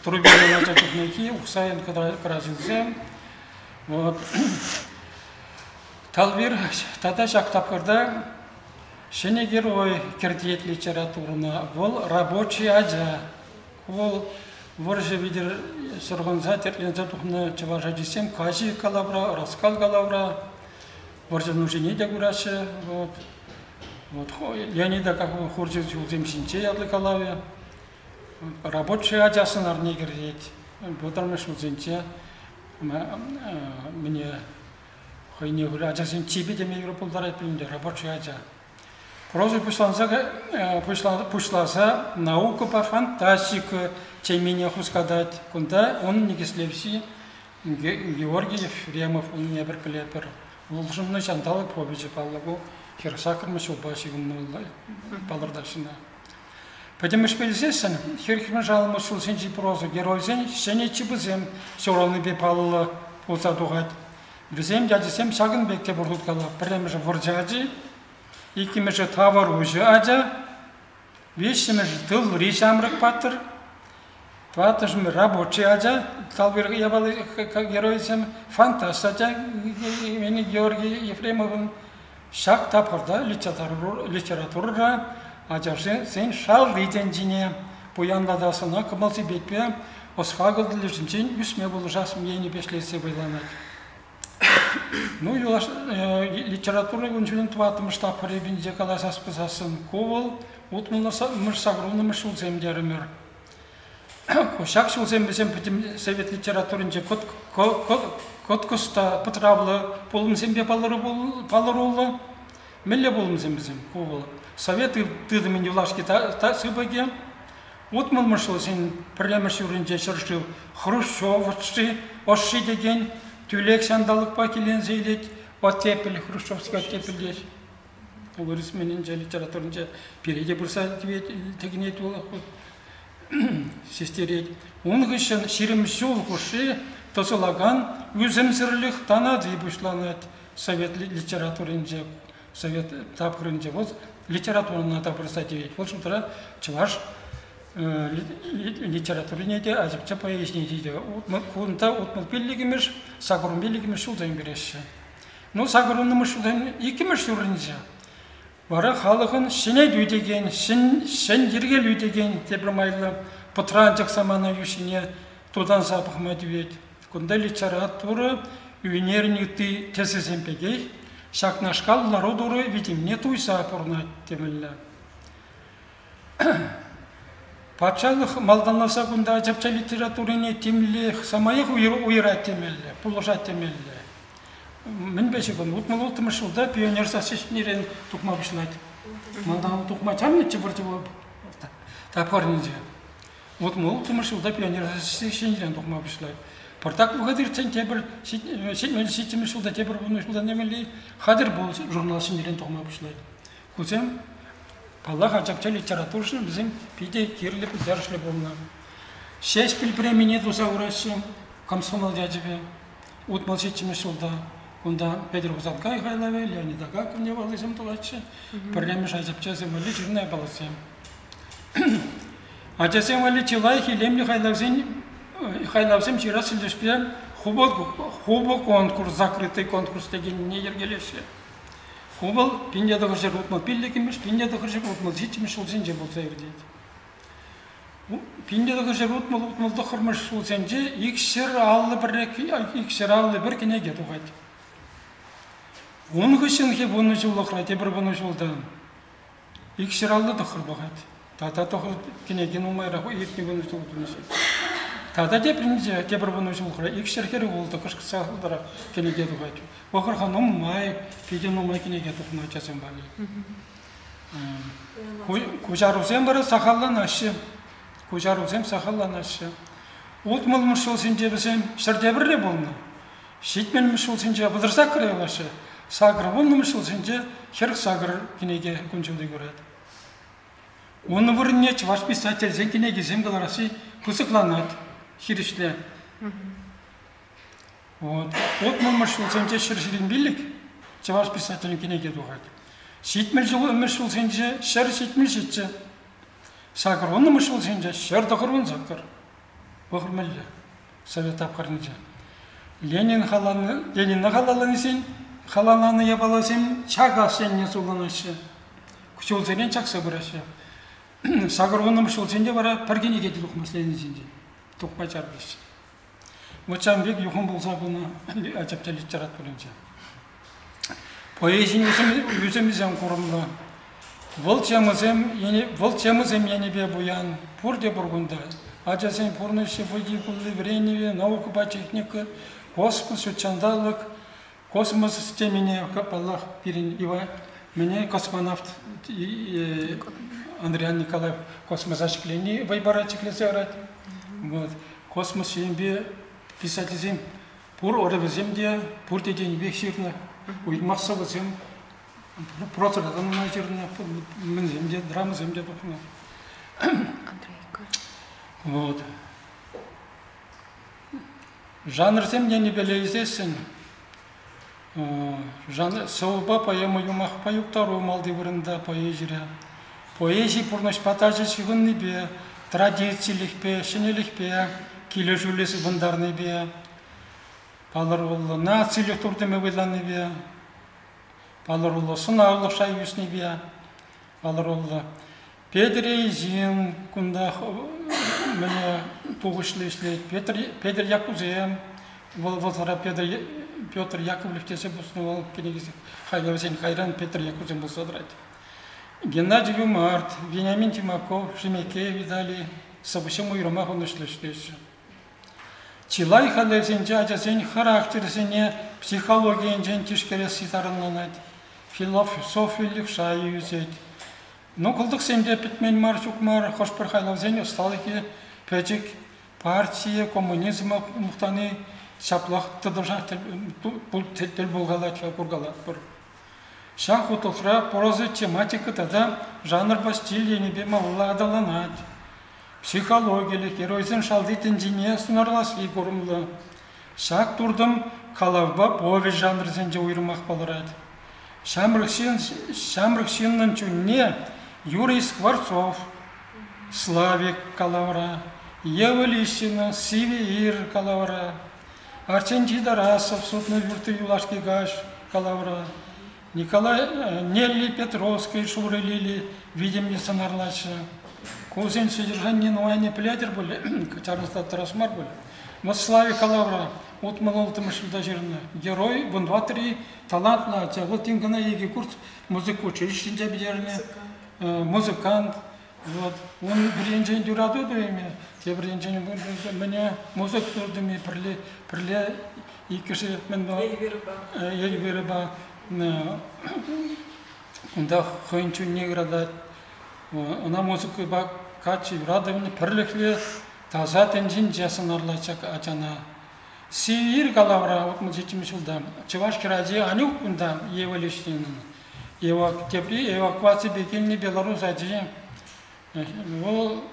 Трубинӑн ача чухнехи Ухсайӑн кӑраҫилсем. Вот. Талвир тата ҫак тапхӑрта ҫӗнӗ герой кӗртет литературӑна. Вӑл рабочий ача. Вӑл вӑрҫӑ витӗр сӑрхӑнса тертленсе тухнӑ чӑваш ачисем каҫи калавра, ӑраскал калавра вӑрҫӑ нушине те кураҫҫӗ. Вот. Вот. Леонида Какова хурҫӑ ҫулсем ҫинче ятлӑ калавӗ. Рабочий ача сӑнарне кӗртет. Вӑтӑрмӗш ҫулсенче. Мӗне хӑйне ачасен чипӗ теме юрӑ пултарать пулин те, рабочий ача. Проза пуҫланса пуҫласа наукӑпа фантастика темине хускатать. Кунта унӑн никӗслевҫи Георгий Ефремов унне пӗр пӗлетпӗр. Улшӑннӑ ҫанталӑк повеҫӗ паллӑ ку. Хӗр саккӑрмӗш ҫулпа ҫыхӑннӑ палӑртаҫҫӗ ӑна. Пӗтӗмӗшпе илсессӗн хӗрхӗмӗш аллӑмӗш ҫулсенчи проза геройсен ҫӗнӗ чипӗсем ҫуралнипе паллӑ пулса тухать. Вӗсен ячӗсем ҫакӑн пек те пур хуткала. Пӗрремӗшӗ вӑрҫӑ ачи, иккӗмӗшӗ тавӑруҫӑ ача, виҫҫӗмӗшӗ тылри ҫамрӑк паттӑр, тӑваттӑмӗшӗ рабочий ача, Талвир япали геройсем, фантаст ача Георгий Ефремовӑн. Ҫак тапхӑрта литературӑра ачасен шалти тӗнчине пуянлатас, ӑна кӑмӑл-сипетпе ӑс-хакӑл тӗлӗшӗнчен ӳсме пулӑшас енӗпе ӗҫлесе вӑйланать. Ну, литература кун-ҫулӗн тӑваттӑмӗш тапхӑрӗ пинче каласас пулсассӑн, ку вӑл утмӑлмӗш, сакӑрвуннӑмӗш ҫулсем терӗмӗр. Ҫак ҫулсем вӗсем пӗтӗм совет литературинче кӑткӑс та пӑтравлӑ пулӑмсемпе палӑруллӑ. Мӗнле пулӑмсем вӗсем? Ку вӑл совет тытӑмӗн юлашки сыпӑкӗ. Утмӑлмӗш ҫулсен пӗрремӗш ҫурринче ҫӗршыв Хрущев ӑшши текен тӳлек ҫанталӑкпа киленсе илет. Оттепель, хрущевский оттепель теҫ. Вырӑс мӗнӗнче, литературинче пире те пырса тивет, тӗкӗнет вӑл систерет. Ун хыҫҫӑн 20 ҫул хушши тӑсӑлакан ӳсӗмсӗрлӗх танати пуҫланать совет литературинче, совет тапхӑрӗнче. Вӑл литературӑна та пырса тивет. Вӑл шутра чӑваш литературине те, ача-пӑча поэзине те. Кунта 65-мӗш, 85-мӗш ҫулсем кӗреҫҫӗ. Ну, сакӑрвуннӑмӗш ҫулсен иккӗмӗш ҫурринче вара халӑхӑн ҫӗнетӳ текен, ҫӗн йӗркелӳ текен тепӗр майлӑ пӑтранчӑк самана йӳҫҫине тутанса пӑхма тивет. Кунта литература ӳнерӗн ытти тӗсӗсем пекех ҫакнашкал лару-тӑру витӗмне туйса пурӑнать темелле. Патшалӑх малтанласа кунта ача-пӑча литературине темле самаях уйӑрать темелле, пулӑшать темелле. Мӗнпе ҫыхӑннӑ? 66-мӗш ҫулта пионер сасси ҫӗнӗрен тухма пуҫлать. Малтан тухма чарнӑччӗ вӑрҫӑ тапхӑрӗнче. 66-мӗш ҫулта пионер сасси ҫӗнӗрен тухма пуҫлать. Пӑртак вӑхӑт иртсен тепӗр 77-мӗш ҫулта тепӗр вунӑ ҫултан темелли «Хатӗр пул» журнал ҫӗнӗрен тухма пуҫлать. Кусем, паллах, ача-пӑча литературӑшӑн вӗсем питӗ кирлӗ пӗлтерӗшлӗ пулнӑ. Ҫеҫпӗл премине туса хураҫҫӗ комсомол ячӗпе. 67-мӗш ҫулта кунта Петӗр Хусанкай хайлавӗ, Леонид Агаков япалисем тӑватчӗ. Пӗрремӗш ача-пӑчасем валли ҫырнӑ япаласем. Ачасем валли чи лайӑх илемлӗ хайлавсен хайлавсем ҫырас тӗлӗшпе хупӑ конкурс, закрытый конкурс текеннине йӗркелеҫҫӗ. Ку вӑл 1965-мӗш, 1967-мӗш ҫулсенче пулса иртет. 1960-69-мӗш ҫулсенче 251 кӗнеке тухать. Ун хыҫҫӑнхи вунӑ ҫуллӑхра тепӗр вунӑ ҫулта 259 тухать. Тата тӑхӑр кӗнеке нумайрах иртнӗ вунӑ ҫул Тата тепринче тепӗр вунӑ ҫулхра 246 кӑшкӑрса хытӑрах кӗнеке тухать. Пӑхӑр-ха, нумай, питӗ нумай кӗнеке тухнӑ ачасем валли. Куҫарусем вара сахалланаҫҫӗ. Куҫарусем сахалланаҫҫӗ. Утмӑлмӗш ҫулсенче вӗсем ҫӗрте пӗрре пулнӑ. Ҫитмӗлмӗш ҫулсенче вӑтӑр юлаҫҫӗ. Сакӑр вуннӑмӗш ҫулсенче 48 кӗнеке кун ҫути курать. Ун вырӑнне чӑваш писательсен кӗнекисем кӑларасси пысӑкланать хирӗҫле. Вот. Утмӑлмӗш ҫулсенче 125 чӑваш писателӗн кӗнеки тухать. Ҫитмӗл ҫулсенче 177. Сакӑрвуннӑмӗш ҫулсенче 198. Пӑхӑр мӗнле совет тапхӑрӗнче. Ленин халалланӑ, Ленина халалланисен халалланӑ япаласем чакас енне сулӑнаҫҫӗ. Ҫулсерен чакса пыраҫҫӗ. Сакӑрвуннӑмӗш ҫулсенче вара пӗр кӗнеке те тухмасть Ленин ҫинчен. Тухма чармаҫҫӗ. Вот ҫавӑн пек юхӑм пулса пынӑ ача-пӑча литературинче. Поэзин ӳсӗмӗсем курӑмлӑ. Вӑл темӑсем, вӑл темӑсем енӗпе пуян пурте пур кунта. Ачасен пурнӑҫӗ, вӑййи-кулли, вӗренӗвӗ, наукӑпа техника, космос, ҫутҫанталӑк, космос темине, паллах, пирӗн Иван, мӗне космонавт Андриян Николаев космоса ҫӗклени вӑй парать, ҫӗклесе ярать. Вот. Космос енӗпе писательсем пур ӑрӑвӗсем те пурте тенӗ пек ҫырнӑ. Уйрӑмах сӑвӑсем прозӑра та нумай ҫырнӑ, мӗнсем те, драмӑсем те тухнӑ. Вот. Жанрсем енӗпеле илсессӗн жанр сӑвӑпа поэма юмахпа юптару малти вырӑнта поэзире. Поэзи пурнӑҫпа тачӑ ҫыхӑннипе, традицилӗхпе, ҫӗнӗлӗхпе, килӗшӳллӗ сыпӑнтарнипе, палӑруллӑ нацилӗх туртӑмӗ вӑйланнипе, палӑруллӑ сӑнавлӑх шай ӳснипе палӑруллӑ. Петӗр Эйзин кунта мӗне тухӑҫлӑ ӗҫлет. Петр, Петӗр Яккусем, вӑл вӑхӑтра Петр, Петр Яковлев тесе пуснӑ вӑл кӗнекесем хайлавсен кайран Петр Яккусем пулса тӑрать. Геннадий Юмарт, Вениамин Тимаков, Шемекей Виталий сӑвӑҫсем уйрӑмах ӑнӑҫлӑ ӗҫлеҫҫӗ. Чылай хайлавсенче ачасен характерӗсене психологи енчен тишкересси тарӑнланать, философиллӗх шайӗ ӳсет. Ну, кӑлтӑксем те пӗтмен мар, ҫук мар, хӑш-пӗр хайлавсен ӑсталӑхӗ пӗчӗк, партие, коммунизма мухтани ҫаплах тӑтӑшах тӗл пулкалать, куркалатпӑр. Ҫак хутлӑхра проза тематика тата жанрпа стиль енӗпе малалла аталанать. Психологилӗх, геройсен шалти тӗнчине сӑнарласси курӑмлӑ. Ҫак туртӑм калавпа повеҫ жанрӗсенче уйрӑмах палӑрать. Ҫамрӑк ҫын, ҫамрӑк ҫыннӑн чунне Юрий Скворцов, Славик калавра, Ева Лисина, Сивӗ ир калавра, Арсентий Тарасов сутнӑ пӳртри юлашки каҫ калавра, Николай Нелли Петровский Шурӑ лили витӗмлӗ сӑнарлаҫҫӗ. Кусен содержанине нумайне пӗлетӗр пуль, чарӑнса тӑрас мар пуль. Вот Славик калавра 66-мӗш ҫулта ҫырнӑ. Герой вунтӑваттӑри талантлӑ ача. Вӑл тин кӑна икӗ курс музыка училищинче пӗтернӗ. Музыкант. Вот. Ун пӗр енчен юрату туйӑмӗ, тепӗр енчен мӗне музыка туртӑмӗ пӗрле, пӗрле иккӗшӗ мӗн Эльвирӑпа. Эльвирӑпа унта хӑйӗн чунне ыратать. Ӑна музыкӑпа каччӑ юратӑвӗн пӗрлӗхлӗ таса тӗнчинче сӑнарлать ҫак ачана. Сивир калавра 67 ҫулта чӑваш хӗрачи Анюк кунта Ева Леҫнинӑн тепри эвакуаципе килнӗ белорус ачи. Вӑл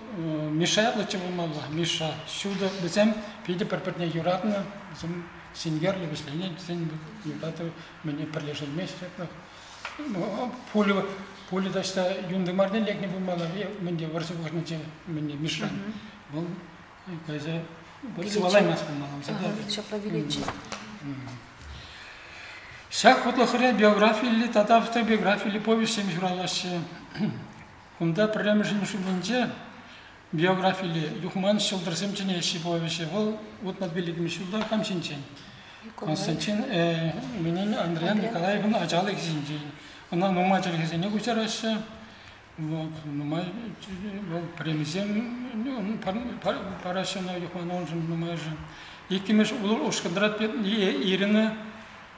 Миша ятлӑччӗ пулмалла. Миша. Ҫутӑ вӗсем питӗ пӗр-пӗрне юратнӑ. Вӗсем синкерлӗ вӗҫленет. Вӗсен юрату мӗне пӗрлешӗнмест. Пуля, пуля таҫта юн тымарне лекнӗ пулмалла. Мӗнте вӑрҫӑ вӑхӑтӗнче мӗнне Миша. Вӑл кайса сывалаймасть пулмалла. Ҫапла вилетчӗ. Ҫак хутлӑхра биографиллӗ тата автобиографиллӗ повеҫсем ҫуралаҫҫӗ. Кунта пӗрремӗшӗн шутӗнче биографиллӗ Юхман ҫӑлтӑрсем чӗнеҫҫӗ повеҫӗ. Вӑл 65 ҫулта кам ҫинчен? Константин Минин Андриян Николаевӑн ачалӑхӗ ҫинчен. Ӑна нумай чӗлхесене куҫараҫҫӗ. Вот, нумай вӑл премисем параҫҫӗ ӑна Юхман уншӑн нумайӑшӗ. Иккӗмӗш ушкӑнра Ирина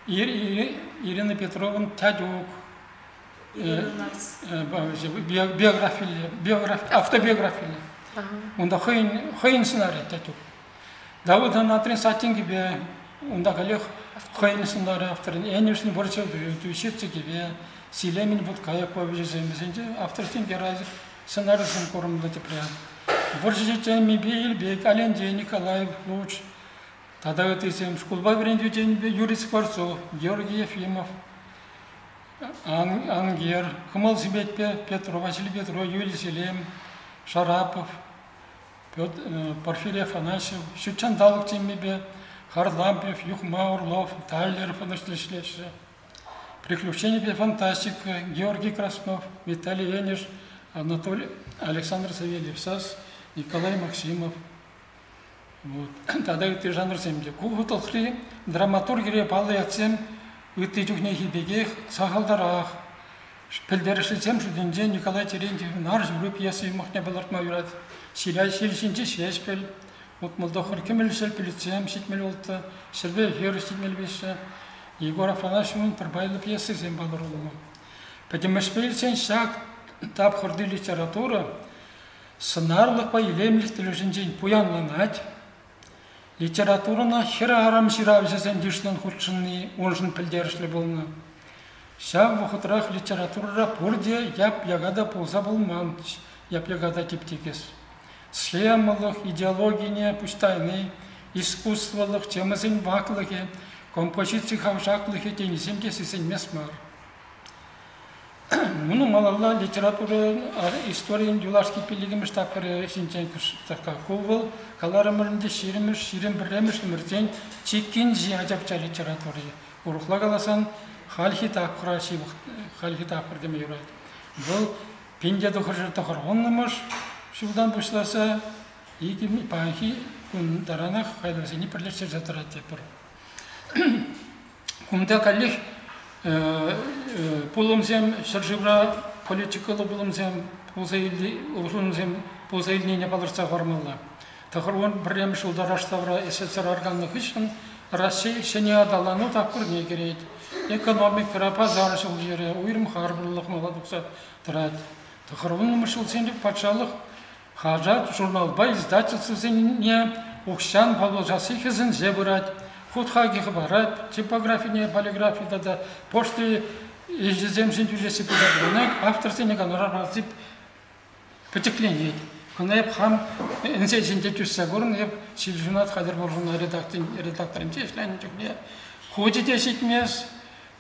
Ирина Петрован Татюк биографилле, автобиографилле. Унта хӑйӗн, хӑйӗн сӑнарӗ Татюк. Давыд Анатрин сатинкипе унта каллех хӑйӗн сӑнарӗ авторӗн Энӗшӗн вӑрҫӑ ҫырчӑкӗпе Силемин вут-кайӑк повеҫӗсем вӗсенче авторсен сӑнарӗсем курӑмлӑ тӗпре. Вӑрҫӑ темипе Илпек, Алентей, Николаев, Луч тата ыттисем шкулпа вӗрентӳ темипе Юрий Скворцов, Георгий Ефимов, Ангер, Кӑмӑл-сипетпе Петров, Василий Петров, Юрий Селем, Шарапов, Порфирий Афанасьев, ҫутҫанталӑк темипе Харлампьев, Юхма Орлов, Таллеров ӑнӑҫлӑ ӗҫлеҫҫӗ. Приключенипе фантастика Георгий Краснов, Виталий Енӗш, Анатолий Александр Савельев-Сас, Николай Максимов. Вот. Тата ытти жанрсем те. Ку хутлӑхри драматургире паллӑ ятсем ытти чухнехи пекех сахалтарах. Пӗлтерӗшлисем шутӗнче Николай Терентьевӑн Ар ҫыру пьеса юмахне палӑртма юрать. Ҫил ҫинчи Ҫеҫпӗл, 69 кӗмӗл ҫӗрпӳлӗхсем 76, ҫӗрпе хӗр 75, Егор Афанасьевӑн пӗрпайлӑ пьесисем палӑруллӑ. Пӗтӗмӗшпе илсен ҫак тапхӑрти литература сӑнарлӑхпа илемлӗх тӗлӗшӗнчен пуянланать, Литературӑна хӗрарӑм ҫыравҫӑсем йышлӑн хутшӑнни уншӑн пӗлтерӗшлӗ пулнӑ. Ҫав вӑхӑтрах литературӑра пурте яп-яка та пулса пулман, яп-яка та тип-тикӗс. Схемӑлӑх, идеологине пуҫтарни, искусствӑлӑх, темӑсен ваклӑхӗ, композици хавшаклӑхӗ тенисем те сисӗнмест мар. Ну, малалла литература историйӗн юлашки пиллӗкмӗш тапхӑрӗ ҫинчен кӑштах. Ку вӑл каларӑмӑр ӗнтӗ ҫирӗммӗш, 21-мӗш ӗмӗрсен чиккинчи ача-пӑча литератури. Урӑхла каласан, хальхи тапхӑра ҫывӑх, хальхи тапхӑр теме юрать. Вӑл 1990-мӗш ҫултан пуҫласа икӗ паянхи кун таранах хайлавсене пӗрлештерсе тӑрать тетпӗр. Кунта каллех пулӑмсем ҫӗршывра политикӑллӑ пулӑмсем пулса улшӑнусем пулса илнине палӑртса хӑвармалла. 91-мӗш ҫулта Раштавра СССР арканнӑ хыҫҫӑн Раҫҫей ҫӗнӗ аталану тапхӑрне кӗрет. Экономикӑра пасар ҫул-йӗрӗ, уйрӑм харпӑрлӑх мала тухса тӑрать. 90-мӗш ҫулсенче патшалӑх хаҫат-журналпа издательствӑсене укҫан паллашасси хӗсӗнсе пырать. Хут хакӗ хӑпарать, типографине, полиграфи тата почта ӗҫӗсемшӗн тӳлесси пулса пурӑнать, авторсене гонорар парасси пӗчӗкленет. Кӑна эп хам ӗнсе ҫинче тӳссе курнӑ, эп Ҫилҫунат хатӗр пулнӑ редакторӗнче ӗҫленӗ чухне хучӗ те ҫитмест,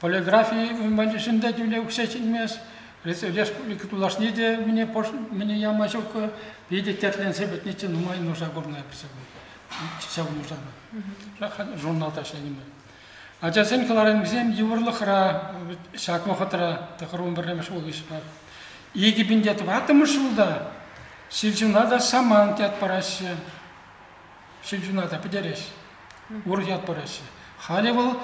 полиграфи валли те тӳле укҫа ҫитмест, республика тулашне те мӗне яма ҫук, питӗ тертленсе пӗтнӗччӗ, нумай нуша курнӑ эп ҫав нушана. Журналта ӗҫленӗ. Ачасен кӑларӑмӗсем йывӑрлӑхра ҫак вӑхӑтра 91-мӗш ҫул хыҫҫӑнах. 2004-мӗш ҫулта Ҫилҫуна та Самант ят параҫҫӗ. Ҫилҫуна та пӗтереҫ. Урӑх ят параҫҫӗ. Халӗ вӑл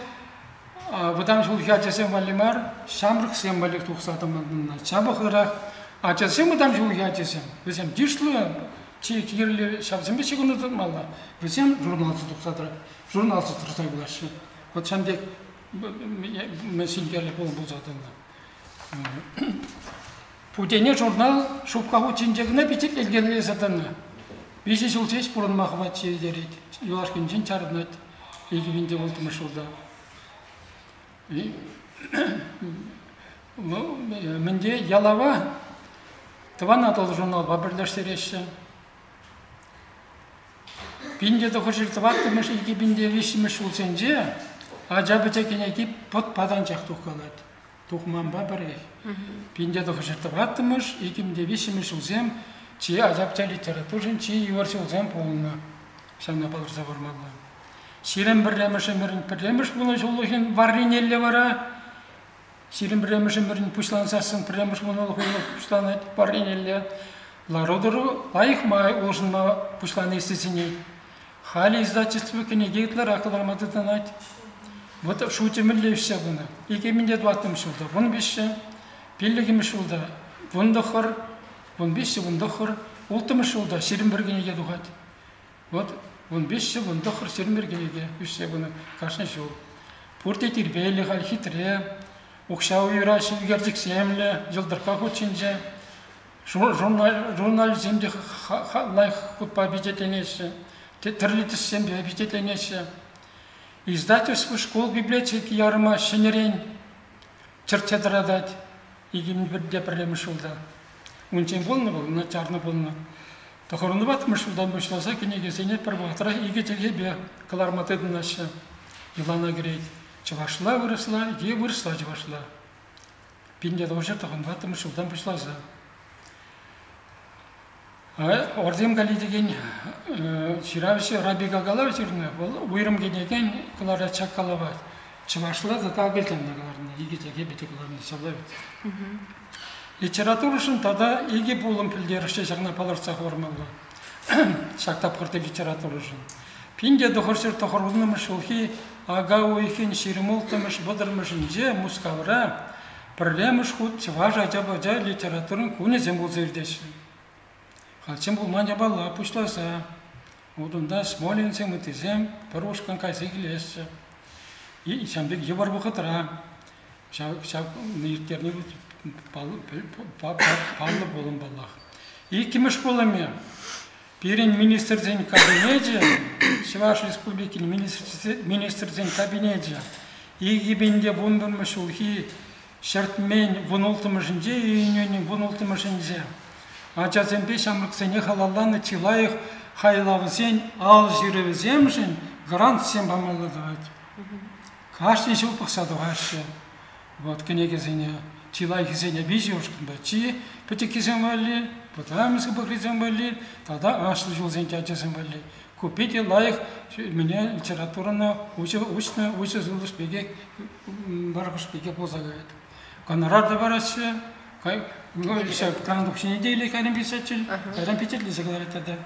вӑтам ҫулхи ачасем валли мар, ҫамрӑксем валли тухса тӑнӑ. Ҫапах ырах ачасем вӑтам ҫулхи ачасем, вӗсем йышлӑ, чи кирлӗ ҫавсемпе ҫыхӑну тытмалла. Вӗсем журналсӑр тухса тӑрать. Журналсӑр тӑрса юлаҫҫӗ. Вот ҫавӑн пек синкерлӗ пулса тӑнӑ. Путене журнал шупка хут ҫинче кӑна пичетленкелесе тӑнӑ. Виҫӗ ҫул ҫеҫ пурӑнма хӑват ҫитерет. Юлашкинчен чарӑнать 2006 ҫулта. Мӗнте Ялава Тӑван Атӑл журналпа пӗрлештереҫҫӗ. 1904-мӗш 2003-мӗш ҫулсенче ача-пӑча кӗнеки пӑт патанчах тухкалать. Тухманпа пӗрех. 1904-мӗш 2003-мӗш ҫулсем чи ача-пӑча литературишӗн чи йывӑр ҫулсем пулнӑ. Ҫавна палӑртса хӑвармалла. 21-мӗш ӗмӗрӗн пӗрремӗш вунӑҫуллӑхӗн варринелле вара 21-мӗш ӗмӗрӗн пуҫлансассӑн пӗрремӗш вунӑлӑх пуҫланать варринелле лару-тӑру лайӑх май улшӑнма пуҫлани сисӗнет. Халӗ издательство кӗнеке ытларах кӑларма тытӑнать. Вот шучӗ мӗнле ӳссе пынӑ. 2004-мӗш ҫулта 13-шӗ, пиллӗкмӗш ҫулта 19, 15-шӗ, 19, улттӑмӗш ҫулта 21 кӗнеке тухать. Вот 15-шӗ, 19, 21 кӗнеке ӳссе пынӑ кашни ҫул. Пурте тирпейлӗ халь, хитре, укҫа уйӑраҫҫӗ ӳкерчӗксемлӗ, йӑлтӑркка хут ҫинче. Журналсем те лайӑх хутпа пичетленеҫҫӗ, тӗрлӗ тӗссемпе пичетленеҫҫӗ. Издательство шкул библиотеки ярӑма ҫӗнӗрен чӗртсе тӑратать 2001-мӗш ҫулта. Унччен пулнӑ вӑл, ӑна чарнӑ пулнӑ. 94-мӗш ҫултан пуҫласа кӗнекесене пӗр вӑхӑтрах икӗ чӗлхепе кӑларма тытӑнаҫҫӗ. Йӑлана кӗрет. Чӑвашла вырӑсла е вырӑсла чӑвашла. 1994-мӗш ҫултан пуҫласа. Ордем Гали текен ҫыравҫӑ Рабига калав ҫырнӑ. Вӑл уйрӑм кӗнекен кӑларать ҫак калава. Чӑвашла тата акӑлчанла кӑларнӑ. Икӗ чӗлхепе те кӑларнӑ ҫапла вӗт. Литературӑшӑн тата икӗ пулӑм пӗлтерӗшлӗ ҫакна палӑртса хӑвармалла. Ҫак тапхӑрти литературӑшӑн. 1990-мӗш ҫулхи ака уйӑхӗн 26-мӗш 30-мӗшӗнче Мускавра Пӗрремӗш хут чӑваш ача-пӑча литературин кунӗсем пулса иртеҫҫӗ. Хальччен пулман япала пуҫласа. Вот унта Смолинсем, ыттисем пӗр ушкӑн кайса килеҫҫӗ. И ҫавӑн пек йывӑр вӑхӑтра ҫав ирттерни паллӑ пулӑм паллах. Иккӗмӗш пулӑмӗ пирӗн министрсен кабинечӗ, Чӑваш Республикин министрсен кабинечӗ 2011 ҫулхи ҫӗртмен 16-мӗшӗнче июнӗн 16-мӗшӗнче ачасемпе ҫамрӑксене халалланӑ чи лайӑх хайлавсен ал ҫырӑвӗсемшӗн грантсем памалла тӑвать. Кашни ҫул пӑхса тухаҫҫӗ вот кӗнекесене. Чи лайӑххисене виҫӗ ушкӑнпа. Чи пӗчӗккисем валли, вӑтам сыпӑкрисем валли тата аслӑ ҫулсенчи ачасем валли. Ку питӗ лайӑх мӗне литературӑна уҫӑ, уҫнӑ уҫӑ сывлӑш пекех варкӑш пекех пулса каять. Гонорар та параҫҫӗ. Ҫав грант укҫине те илет кайран писатель, кайран пичетлесе кӑларать тата.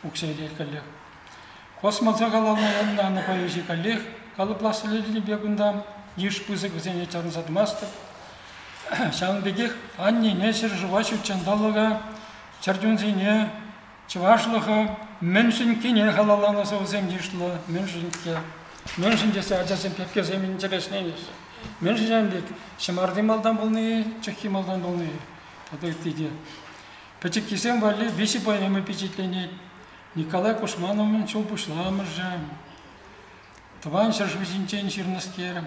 Укҫа илет каллех. Космоса каланӑ поэзи каллех калӑплас пек кунта йыш пысӑк, вӗсене чарӑнса тӑмастӑп. Ҫавӑн пекех аннене, ҫӗршыва, ҫутҫанталӑка, чӗрчунсене, чӑвашлӑха мӗншӗн кине халалланӑ сӑвӑсем йышлӑ, мӗншӗн те. Мӗншӗн тесе ачасем пепкесем интересленӗҫ. Мӗншӗн ҫавӑн пек ҫӑмарти малтан пулни, чӑххи малтан пулни тата ытти те. Пӗчӗккисем валли виҫӗ поэма пичетленет. Николай Кушмановӑн ҫул пуҫламӑшӗ, Тӑван ҫӗршыв ҫинчен ҫырнӑскер,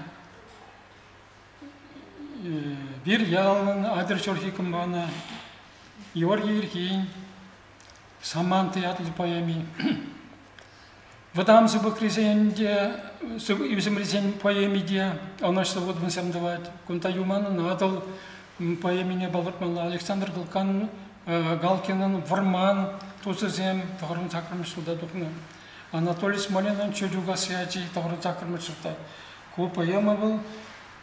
Вирьялӑн Атӑр ҫурхи кӑмпана, Георгий Ирхин, Самант ятлӑ поэми. Вӑтам сыпӑкрисен те, ӳсӗмрисен поэми те ӑнӑҫлӑ вутӑнсем тӑвать. Кунта Юманӑн Атӑл поэмине палӑртмалла. Александр Кӑлкан Галкинӑн Вӑрман тусӗсем 98-мӗш ҫулта тухнӑ. Анатолий Смолинӑн Чучукасси ачи 98-мӗш ҫулта. Ку поэма вӑл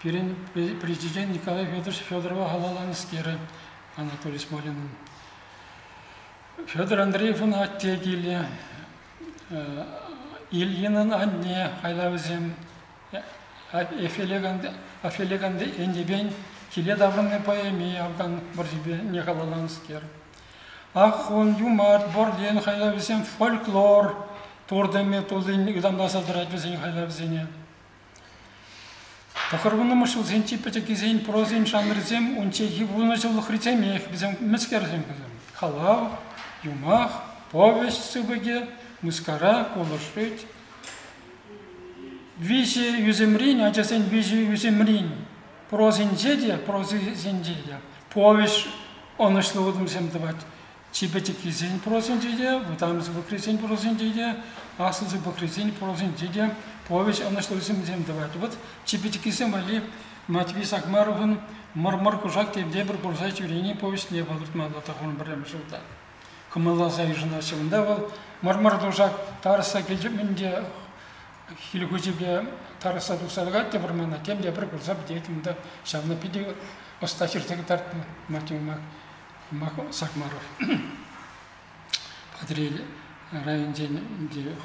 пирӗн президент Николай Федорович Федорова халалланӑскерӗ Анатолий Смолинӑн. Федор Андреевӑн атте килӗ, Ильинӑн анне хайлавӗсем, Офелия Энтипен киле таврӑннӑ поэми Афган вӑрҫипе не халалланӑскер. Ахун, Юмарт, Борлен хайлавӗсем фольклор туртӑмӗ туллин ытамласа тӑрать вӗсен хайлавӗсене. Тӑхӑрвуннӑмӗш ҫулсенчи пӗчӗккисен прозин жанрӗсем унчченхи вунӑҫуллӑхрисемех вӗсем мӗскерсем вӗсем? Калав, юмах, повесть сыпӑкӗ, мыскара, кулӑш шӳт. Виҫӗ ӳсӗмрен, ачасен виҫӗ ӳсӗмрен прозинче те, прозисенче те повесть ӑнӑҫлӑ утӑмсем тӑвать. Чи пӗчӗккисен прозинче те, вӑтам сыпӑкрисен прозинче те, аслӑ сыпӑкрисен прозинче те повесть ӑнӑҫлӑ ӳсӗмсем тӑвать. Вот чи пӗчӗккисем валли Матви Сакмаровӑн Мӑр-мӑр кушак темтепӗр курса ҫӳрени повеҫне палӑртмалла тӑхӑрӑн пӗрремӗш ҫулта. Кӑмӑлласа йышӑнаҫҫӗ. Унта вӑл мӑр-мӑр кушак тарӑхса килчӗ-мӗн те кил хуҫипе тарӑхса тухса тӑкать те вӑрмана, тем те пӗр курса пӗтет унта. Ҫавна питӗ ӑста ҫырса кӑтартнӑ Матви Сакмаров. Патӑрьел районӗнчен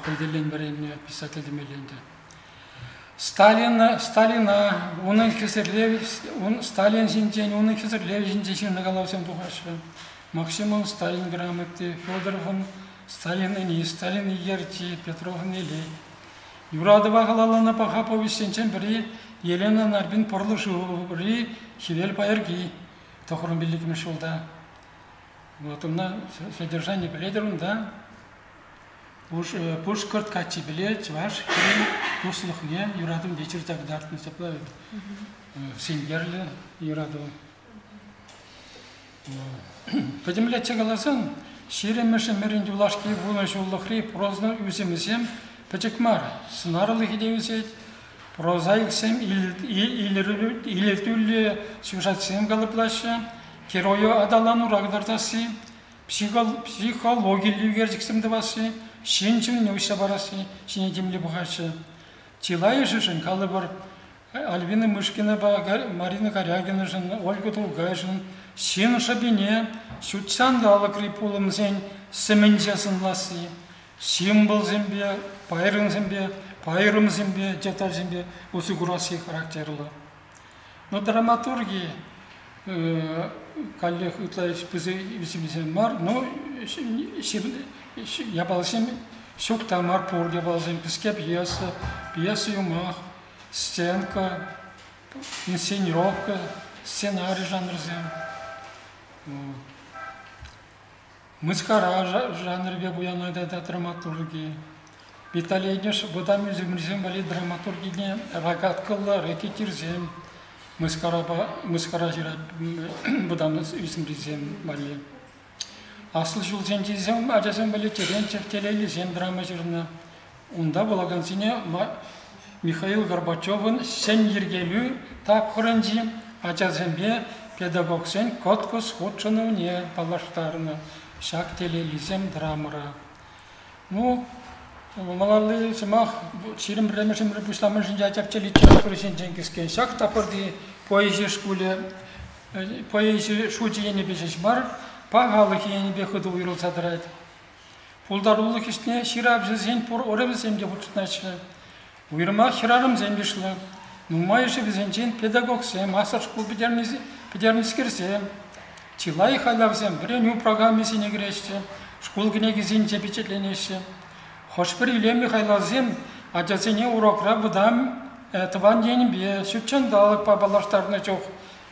хӑй тӗллӗн вӗреннӗ писатель темелле ӗнтӗ. Сталина, Сталина, унӑн хӗсӗрлев, ун, Сталин ҫинчен, унӑн хӗсӗрлевӗ ҫинчен ҫырнӑ калавсем тухаҫҫӗ. Максимӑн Сталин грамоти, Федоровӑн Сталин ӗни, Сталин икерчи, Петровӑн Элек. Юратӑва халалланӑ паха повеҫсенчен пӗри Елена Нарпин Пӑрлӑ шыври Хӗвел пайӑрки 95-мӗш ҫулта. Вот унта содержание пӗлетӗр унта. Пушкӑрт каччипеле чӑваш хӗрӗн туслӑхне юратӑвне ҫырса кӑтартнӑ ҫапла синкерлӗ юрату. Пӗтӗмлетсе каласан, ҫирӗммӗш ӗмӗрӗн юлашки вунӑ ҫуллӑхри проза ӳсӗмӗсем пӗчӗк мар, сӑнарлӑхӗ те ӳсет, прозаиксем илӗртӳллӗ сюжетсем калӑплаҫҫӗ, героя аталанура кӑтартасси, психологиллӗ ӳкерчӗксем тӑвасси, ҫын чунне уҫса парасси ҫине тимлӗ пӑхаҫҫӗ. Чылайӑшӗшӗн, калӑпӑр, Альбина Мышкинапа Марина Карягинӑшӑн, Ольга Тулгайшӑн ҫын шӑпине ҫутҫанталӑкри пулӑмсен сӗмӗнче сӑнласси, символсемпе, пайрӑмсемпе, детальсемпе усӑ курасси характерлӑ. Но драматурги каллех ытла пысӑк ӳсӗмсем мар, но япаласем ҫук та мар пур япаласем. Кӗске пьеса, пьеса-юмах, сценка, инсценировка, сценари жанрӗсем. Мыскара жанрӗпе пуянлать тата драматурги. Виталий Ильич вӑтам ӳсӗмрисем валли драматургине ракаткӑллӑ рэкетирсем мыскарапа мыскара ҫырать вӑтам ӳсӗмрисем валли. Аслӑ ҫулсенчисем ачасем валли Терентьев телейлисем драма ҫырнӑ. Унта вулакансене Михаил Горбачевӑн ҫӗн йӗркелӳ тапхӑрӗнчи ачасемпе педагогсен кӑткӑс хутшӑнӑвне паллаштарнӑ ҫак телейлисем драмӑра. Ну, малалли сӑмах 21-мӗш ӗмӗр пуҫламӑшӗнче ачапча литература ҫинчен кӗскен. Ҫак тапхӑрти поэзи шкулӗ поэзи шучӗ енӗпе ҫеҫ мар, пахалӑхӗ енӗпе хытӑ уйрӑлса тӑрать. Пултарулӑх ӗҫне ҫыравҫӑсен пур ӑрӑвӗсем те хутшӑнаҫҫӗ. Уйрӑмах хӗрарӑмсем йышлӑ. Нумайӑшӗ вӗсенчен педагогсем, аслӑ шкул пӗтернӗскерсем. Чылай хайлавсем вӗренӳ программисене кӗреҫҫӗ, шкул кӗнекисенче пичетленеҫҫӗ. Хӑш-пӗр илемлӗ хайлавсем ачасене урокра вӑтам тӑван енпе, ҫутҫанталӑкпа паллаштарнӑ чух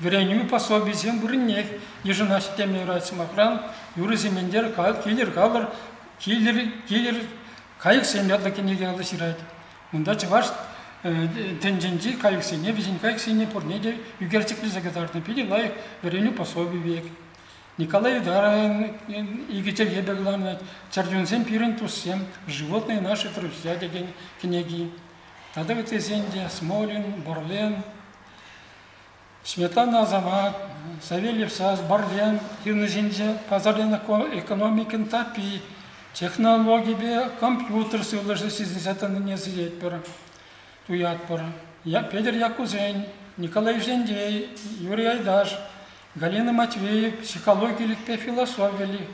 вӗренӳ пособийӗсем вырӑннех йышӑнаҫҫӗ теме юрать. Сӑмахран, Юрий Сементер «Килӗр калӑр, килӗр, килӗр кайӑксем» ятлӑ кӗнеке алӑ ҫырать. Унта чӑваш тӗнчинчи кайӑксене, вӗсен кайӑксене пурне те ӳкерчӗклесе кӑтартнӑ. Питӗ лайӑх вӗренӳ пособи пек. Николай Ударин икӗ чӗлхепе кӑларнӑ «Чӗрчунсем пирӗн туссем», «Животные наши друзья» текен кӗнеки. Тата ыттисен те Смолин, Борлен, Светлана Асамат, Савельев Сас, Борлен ҫырнисенче пасар экономикин таппи, технологипе компьютер сывлӑшӗ сисӗнсе тӑнине сисетпӗр, туятпӑр. Петӗр Яккусен, Николай Жендей, Юрий Айдаш, Галина Матвеев психологилӗхпе философилӗх,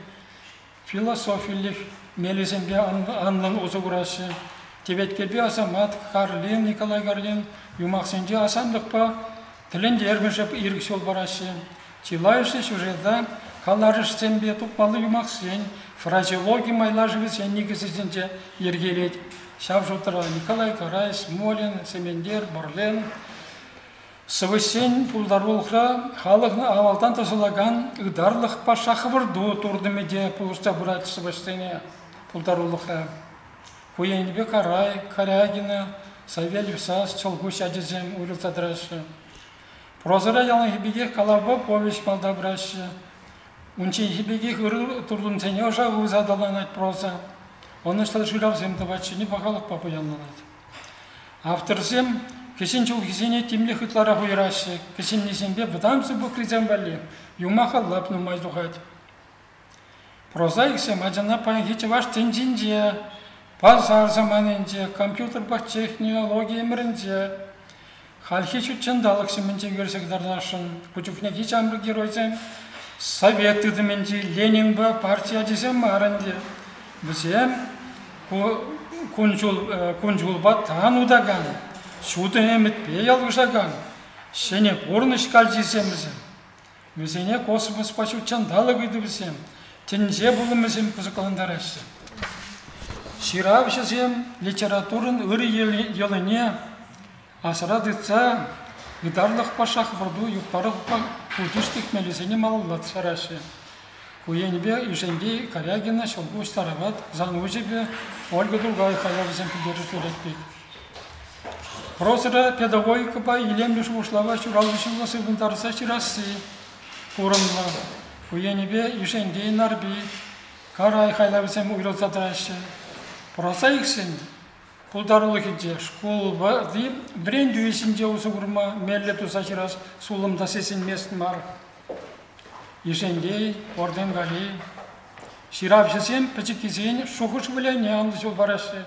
философилӗх мелӗсемпе анлӑн усӑ кураҫҫӗ. Теветкелпе Асамат, Карлин, Николай Карлин юмахсенче асамлӑхпа тӗлӗнтермӗше ирӗк ҫул параҫҫӗ. Чылайӑшӗ сюжета каларӑшсемпе тупмалли юмахсен фразеологи майлашӑвӗсен никӗсӗсенче йӗркелет. Ҫав шутра Николай Карай, Смолин, Сементер, Борлен, Сӑвӑҫсен пултарулӑхра халӑхӑн авалтан тӑсӑлакан ытарлӑхпа шахвӑрту туртӑмӗ те пулӑшса пырать сӑвӑҫсене пултарулӑхра. Ку енӗпе Карай, Карягина, Савельев Сас, Ҫӑлкуҫ ячӗсем уйрӑлса тӑраҫҫӗ. Прозӑра яланхи пекех калавпа повеҫ малта пыраҫҫӗ. Унчченхи пекех ырӑ туртӑмсене ӑша хывса аталанать проза. Ӑнӑҫлӑ шыравсем тӑвать, ҫӗнӗ пахалӑхпа пуянланать. Авторсем кӗҫӗн ҫулхисене тимлӗх ытларах уйӑраҫҫӗ, кӗҫӗннисемпе вӑтам сыпӑкрисем валли юмах-халлап нумай тухать. Прозаиксем ачана паянхи чӑваш тӗнчинче, пасар саманинче, компьютерпа технологи ӗмӗрӗнче, хальхи ҫутҫанталӑк ҫумӗнче ӳкерсе кӑтартасшӑн. Ку чухнехи ҫамрӑк геройсем совет тытӑмӗнчи Ленинпа парти ачисем мар ӗнтӗ. Вӗсем кун-ҫулпа тан утакан, ҫутӑ ӗмӗтпе ялкӑшакан ҫӗнӗ пурнӑҫ калчисем вӗсем. Вӗсене космоспа ҫутҫанталӑк ыйтӑвӗсем, тӗнче пулӑмӗсем кӑсӑклантараҫҫӗ. Ҫыравҫӑсем литературӑн ырӑ йӑлине асра тытса ытарлӑхпа шахвӑрту юптарӑвпа путишлӗх мелӗсене малалла сараҫҫӗ. Ку енӗпе Ишенти Карягина Ҫӑлкуҫ Тарават Зануҫӗпе Ольга Тургай хайлавӗсем пӗлтерӗшлӗрех пек. Прозӑра педагогикӑпа илемлӗ шухӑшлава ҫуралнӑ ҫулла сыпӑнтарса ҫырасси курӑмлӑ. Ку енӗпе Ишенти Нарпи, Карай хайлавӗсем уйрӑлса тӑраҫҫӗ. Прозаиксен пултарулӑхӗнче шкулти вӗрентӳ ӗҫӗнче усӑ курма меллӗ туса ҫырас сулӑм та сисӗнмест мар. Ишентей, Орденгали ҫыравҫӑсем пӗчӗккисен шухӑш вылянне анлӑ ҫул параҫҫӗ.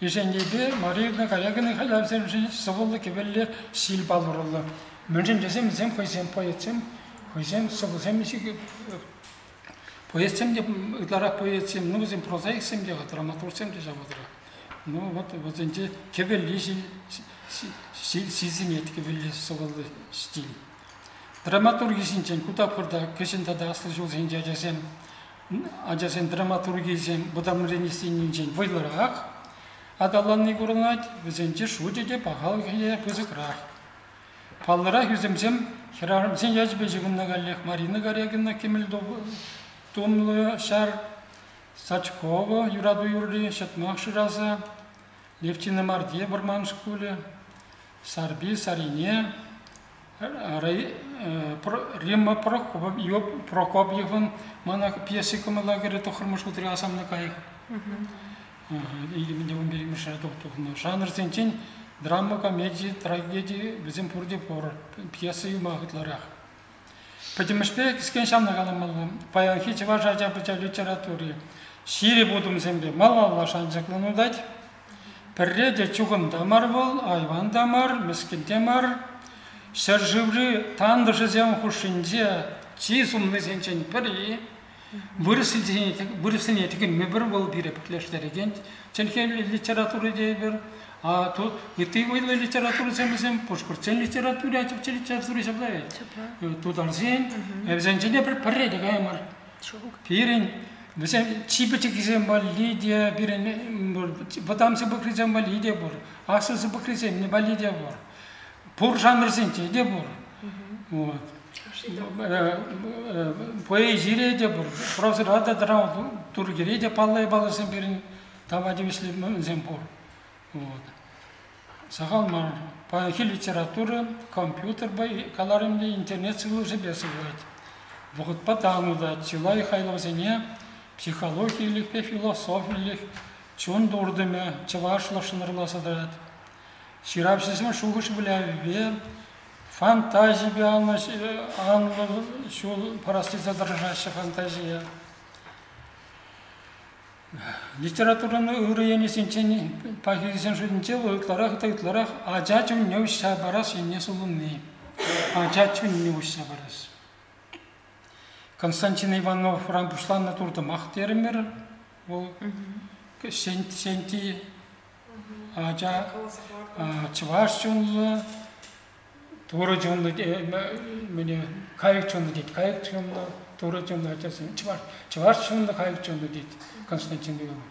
Ишентейпе Мария Карягина хайлавсемшӗн сӑвӑллӑ кӗвӗллӗ ҫил палӑрӑллӑ. Мӗншӗн тесен вӗсем хӑйсем поэтсем, хӑйсем сӑвӑсем Поэтсем те ытларах поэтсем, ну вӗсем прозаиксем те, драматургсем те ҫав вӑхӑтра. Ну вот вӗсенче кӗвӗлли ҫил. Сисӗнет кӗвӗллӗ сӑвӑллӑ стиль. Драматурги ҫинчен ку тапхӑрта кӗҫӗн тата аслӑ ҫулсенчи ачасем ачасен драматургийӗсем вӑтамренисеннинчен вӑйлӑрах аталанни курӑнать, вӗсенче шучӗ те пахалӑхӗ те пысӑкрах. Паллӑрах ӳсӗмсем хӗрарӑмсен ячӗпе ҫыхӑннӑ каллех Марина Корягина кӗмӗл тумлӑ ҫар, Сачкова юрату юрри, ҫӑтмах шыраса, Левтина Марте вӑрман шкулӗ, Сарпи Сарине, Римма Прокопьевӑн мана пьеси кӑмӑла кӗрӗ тӑххӑрмӗш шкулти асамлӑ кайӑк. 2011 тухнӑ. Жанрсенчен драма, комеди, трагеди вӗсем пурте пур. Пьеса юмах ытларах. Пӗтӗмӗшпе кӗскен ҫавна каламалла. Паянхи чӑваш ача-пӑча литератури ҫирӗп утӑмсемпе малалла шанчӑклӑн утать. Пӗрре те чухӑн та мар вӑл, айван та мар, мӗскӗн те мар. Ҫӗршыври тантӑшӗсем хушшинче чи сумлисенчен пӗри. Вырӑссене тӗкӗнмӗпӗр вӑл пире пӗрлештерекен чӗлхе литератури тейӗпӗр. А тут ытти вӑйлӑ литературӑсем вӗсем пушкӑртсен литератури, ача-пӑча литератури ҫапла вӗт. Тутарсен, вӗсенчен те пӗрре те кая мар. Пирӗн вӗсем чи пӗчӗккисем валли те, пирӗн вӑтам сыпӑкрисем валли те пур, аслӑ сыпӑкрисем валли те пур. Пур жанрсенче те пур. Вот. Поэзире те пур, прозӑра та, драматургире те паллӑ япаласем пирӗн тава тивӗҫлӗ мӗнсем пур. Вот. Сахал мар. Паянхи литература компьютерпа каларӑм те интернет сывлӑшӗпе сывлать. Вӑхӑтпа тан утать. Чылай хайлавсене психологилӗхпе философилӗх, чун туртӑмӗ, чӑвашлӑх шӑнӑрласа тӑрать. Ҫыравҫӑсен шухӑш вылявӗпе, фантазипе анлӑ ҫул парас тесе тӑрӑшаҫҫӗ фантазие. Литературӑн ырӑ енӗсенчен пахисен шутӗнче вӑл ытларах та ытларах ача чунне уҫса парас енне сулӑнни. Ача чунне уҫса парас. Константин Ивановран пуҫланнӑ туртӑмах терӗмӗр. Вӑл Сенти ача чӑваш чунлӑ, Турӑ чунлӑ, мӗне, кайӑк чунлӑ тет, кайӑк чунлӑ, Турӑ чунлӑ ачасем, чӑваш, чӑваш чунлӑ, кайӑк чунлӑ тет Константин Иванов.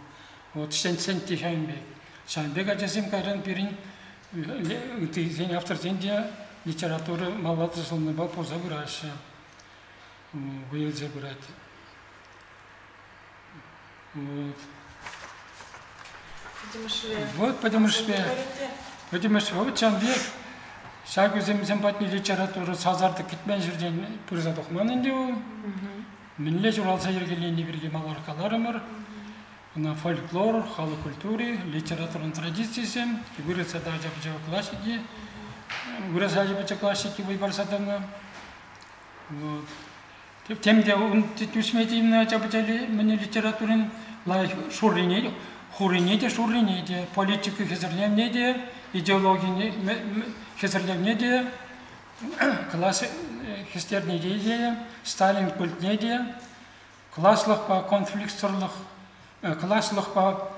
Вот сенти ҫавӑн пек. Ҫавӑн пек ачасем кайран пирӗн ыттисен авторсен те литература малалла тӑсӑлнипе пулса пыраҫҫӗ, вӑй илсе пырать. Вот. Вот пӗтӗмӗшле. Пӗтӗмӗшле. Вот ҫавӑн пек ҫак ӳсӗмсем патне литература сасартӑк кӗтмен ҫӗртен пырса тухман ӗнтӗ вӑл. Мӗнле ҫуралса йӗркеленни пирки маларах каларӑмӑр. Ӑна фольклор, халӑх культури, литературӑн традицийӗсем, вырӑс тата ача-пӑча классики, вырӑс ача-пӑча классики вӑй парса тӑнӑ. Вот. Тем те ун тӳсме тивнӗ ача-пӑча мӗне литературин лайӑх шуррине, хурине те шуррине те, политика хӗсӗрлевне те, идеологине хӗсӗрлевне те, класс хӗстерне те, Сталин культне те, класлӑхпа конфликтсӑрлӑх, класлӑхпа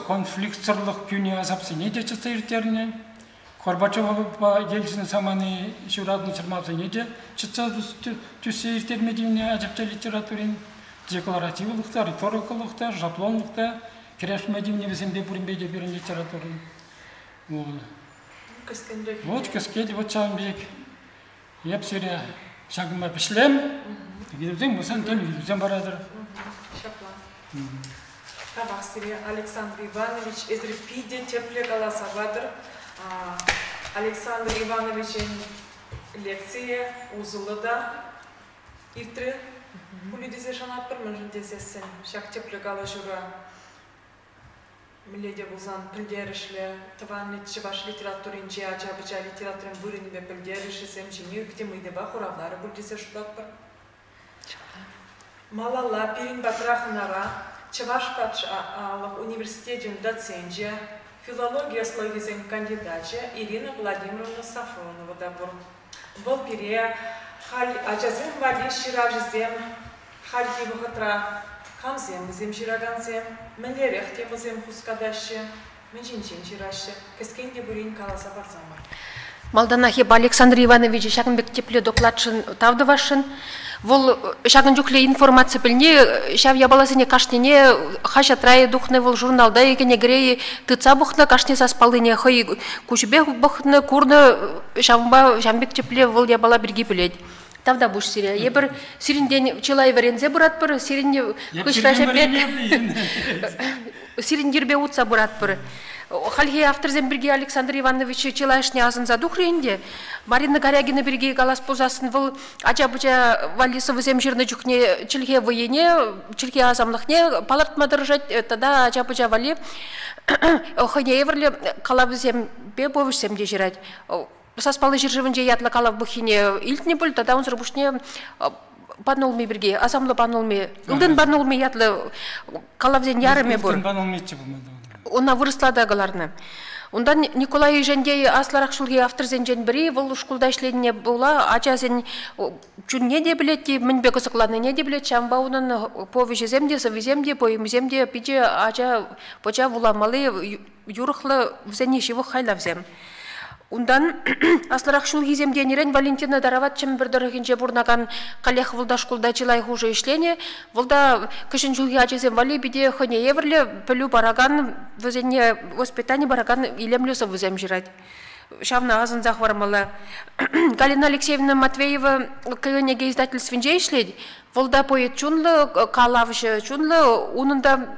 конфликтсӑрлӑх кӳнӗ асапсене те чӑтса ирттернӗ. Горбачевпа Ельцин самани ҫуратнӑ чӑрмавсене те чӑтса тӳссе ирттерме тивнӗ ачапча литературин декларативлӑх та, риторикӑлӑх та, шаблонлӑх та кӗрешме тивнӗ вӗсемпе пуринпе те пирӗн литературӑн. Вот кӗскен вот ҫавӑн пек. Эп сире ҫакӑнпа вӗҫлем. Вилсен пулсан тен вилсем паратӑр. Ҫапла. Тавах сире, Александр Иванович. Эсир питӗ тӗплӗ каласа патӑр. Александр Ивановичӑн лекцийӗ усӑллӑ та иртрӗ пулӗ тесе шанатпӑр, мӗншӗн тесессӗн ҫак тӗплӗ калаҫура мӗнле те пулсан пӗлтерӗшлӗ тӑван чӑваш литературинче ача-пӑча литературин вырӑнӗпе пӗлтерӗшӗсем ҫине пӗтӗм ыйтӑва хуравларӗ пуль тесе шутлатпӑр. Малалла пирӗн патра хӑнара Чӑваш патшалӑх университечӗн доценчӗ, филологи ӑслӑхӗсен кандидачӗ Ирина Владимировна Сафронова та пур. Вӑл пире халь ачасем валли ҫыравҫӑсем хальхи вӑхӑтра камсем вӗсем ҫыракансем, мӗнлерех темӑсем хускатаҫҫӗ? Мӗн ҫинчен ҫыраҫҫӗ? Кӗскен те пулин каласа парсамӑр. Малтанах эпӗ Александр Ивановича ҫакӑн пек тӗплӗ докладшӑн тав тӑвасшӑн. Вӑл ҫакӑн чухлӗ информаци пӗлни, ҫав япаласене кашнине хаҫатра тухнӑ, вӑл журналта кӗнекере тытса пӑхнӑ, кашни сас паллине хӑй куҫӗпе пӑхнӑ, курнӑ, ҫавӑнпа ҫавӑн пек тӗплӗ вӑл япала пирки пӗлет. Тавтапуҫ сире. Эпир сирӗнтен чылай вӗренсе пыратпӑр, сирӗн хыҫра ҫӗпе сирӗн йӗрпе утса пыратпӑр. Хальхи авторсем пирки Александр Иванович чылайӑшне асӑнса тухрӗ ӗнтӗ. Марина Карягина пирки калас пулсассӑн вӑл ача-пӑча валли сӑвӑсем ҫырнӑ чухне чӗлхе вӑййине, чӗлхе асамлӑхне палӑртма тӑрӑшать тата ача-пӑча валли хӑйне евӗрлӗ калавсемпе повеҫсем те ҫырать. Саспалли ҫӗршывӗнче ятлӑ калав пуххине илтнӗ пуль тата унсӑр пуҫне панулми пирки, асамлӑ панулми, ылтӑн панулми ятлӑ калавсен ярӑмӗ пур. Ылтӑн панулмиччӗ пулмалла. Ӑна вырӑсла та кӑларнӑ. Унтан Николай Ишентей аслӑрах ҫулхи авторсенчен пӗри, вӑл шкулта ӗҫленине пула ачасен чунне те пӗлет те, мӗнпе кӑсӑкланнине те пӗлет, ҫавӑнпа унӑн повеҫӗсем те, сӑввисем те, поэмисем те питӗ ача-пӑча вуламалли юрӑхлӑ, вӗсене ҫывӑх хайлавсем. Унтан аслӑрах ҫулхисем тенӗрен Валентина Тарават Чӗмпӗр тӑрӑхӗнче пурӑнакан каллех вӑл та шкулта чылай хушӑ ӗҫленӗ. Вӑл та кӗҫӗн ҫулхи ачасем валли питӗ хӑйне евӗрлӗ пӗлӳ паракан, вӗсене воспитани паракан илемлӗ сӑвӑсем ҫырать. Ҫавна асӑнса хӑвармалла. Галина Алексеевна Матвеева кӗнеке издательствинче ӗҫлет. Вӑл та поэт чунлӑ, калавҫӑ чунлӑ, унӑн та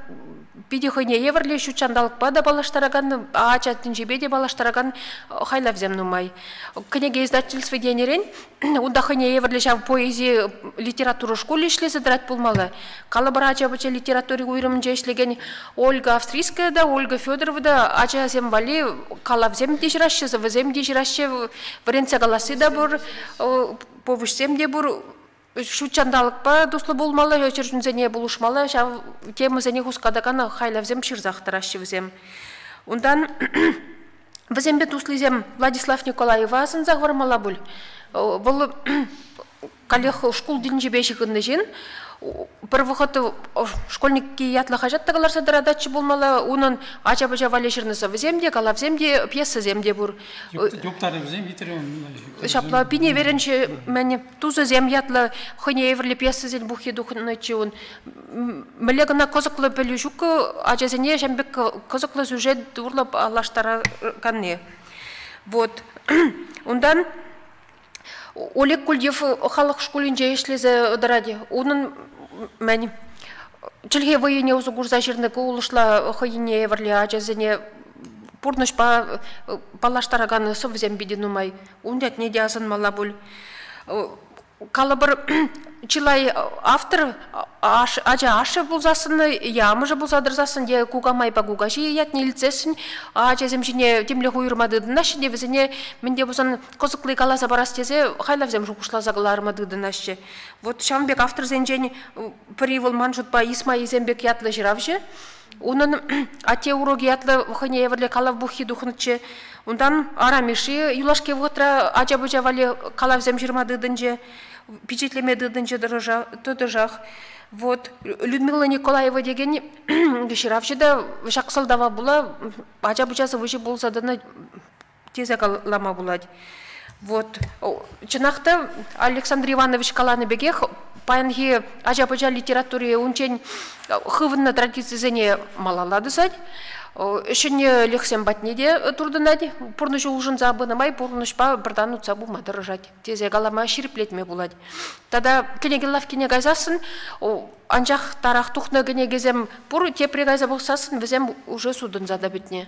питӗ хӑйне евӗрлӗ ҫут ҫанталӑкпа та паллаштаракан, ача тӗнчипе те паллаштаракан хайлавсем нумай. Кӗнеке издательстви тенӗрен унта хӑйне евӗрлӗ ҫав поэзи литература шкулӗ ӗҫлесе тӑрать пулмалла. Калӑпӑр, ача-пӑча литератури уйрӑмӗнче ӗҫлекен Ольга Австрийская та, Ольга Федорова та ачасем валли калавсем те ҫыраҫҫӗ, сӑвӑсем те ҫыраҫҫӗ, вӗрентсе каласси та пур, повеҫсем те пур. Ҫут ҫанталӑкпа туслӑ пулмалла, чӗрчунсене пулӑшмалла, ҫав темӑсене хускатакан хайлавсем ҫырсах тӑраҫҫӗ вӗсем. Унтан вӗсемпе туслисем Владислав Николаева асӑнса хӑвармалла пуль. Вӑл каллех шкул тӗнчипе ҫыхӑннӑ ҫын. Пӗр вӑхӑт «Школьники» ятлӑ хаҫат та кӑларса тӑрататчӗ пулмалла. Унӑн ача-пӑча валли ҫырнӑ сӑвӑсем те, калавсем те, пьесӑсем те пур. Юптарӑвӗсем витрӗ. Ҫапла Пиневерӗнче мӗн Тусӗсем ятлӑ хӑйне евӗрлӗ пьесӑсен пуххи тухнӑччӗ ун. Мӗнле кӑна кӑсӑклӑ пӗлӳ ҫуккӑ ачасене ҫавӑн пек кӑсӑклӑ сюжет урлӑ паллаштараканни. Вот. Унтан Олег Кульев халӑх шкулӗнче ӗҫлесе тӑрать. Унӑн мӗн чӗлхе вӑййине усӑ курса ҫырнӑ кулӑшла хӑйне евӗрлӗ ачасене пурнӑҫпа паллаштаракан сӑвӑсем питӗ нумай. Ун ятне те асӑнмалла пуль. Калӑпӑр, чылай автор ача ашшӗ пулсассӑн е амӑшӗ пулса тӑрсассӑн е кукамайпа кукаҫи ятне илтсессӗн ачасем ҫине темле уйӑрма тытӑнаҫҫӗ те вӗсене мӗн те пулсан кӑсӑкли каласа парас тесе хайлавсем шухӑшласа кӑларма тытӑнаҫҫӗ. Вот ҫавӑн пек авторсенчен пӗри вӑл ман шутпа Исмаисем пек ятлӑ ҫыравҫӑ. Унӑн «Атте урокӗ» ятлӑ хӑйне евӗрлӗ калав пуххи тухнӑччӗ. Унтан Ара Мишши юлашки вӑхӑтра ача-пӑча валли калавсем ҫырма тытӑнчӗ, пичетлеме тытӑнчӗ тӑтӑшах. Вот Людмила Николаева текен ҫыравҫӑ та ҫак сӑлтава пула ача-пӑча сӑвӑҫи пулса тӑнӑ тесе калама пулать. Вот. Чӑнах та, Александр Иванович каланӑ пекех, паянхи ача-пӑча литератури унччен хывӑннӑ традицисене малалла тӑсать, ҫӗнӗлӗхсем патне те туртӑнать, пурнӑҫ улшӑнса пынӑ май пурнӑҫпа пӗртан утса пыма тӑрӑшать тесе калама ҫирӗплетме пулать. Тата кӗнеке лавккине кайсассӑн, анчах тарах тухнӑ кӗнекесем пур, тепре кайса пӑхсассӑн вӗсем уже сутӑнса та пӗтнӗ.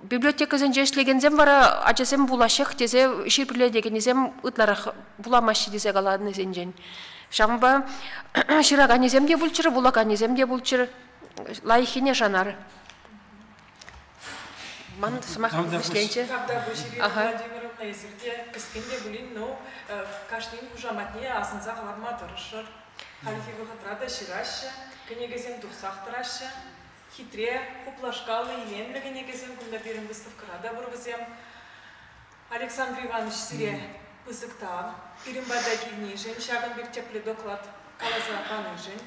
Библиотекӑсенче ӗҫлекенсем вара ачасем вулаҫҫех тесе ҫирӗплетекеннисем ытларах вуламаҫҫӗ тесе каланисенчен. Ҫавӑнпа ҫыраканӗсем те пулччӑр, вулаканӗсем те пулччӑр, лайӑххине шанар. Ман сӑмах вӗҫленчӗ. Тавтапуҫ, Ирина Владимировна, эсир те кӗскен те пулин, ну, кашнин хушаматне асӑнса хӑварма тӑрӑшӑр. Хальхи вӑхӑтра та ҫыраҫҫӗ, кӗнекесем тухсах тӑраҫҫӗ. Хитре, хуплашкаллӑ, илемлӗ кӗнекесем кунта пирӗн выставкӑра та пур вӗсем. Александр Иванович, сире пысӑк тав. Пирӗн пата килнишӗн, ҫакӑн пек тӗплӗ доклад каласа панишӗн.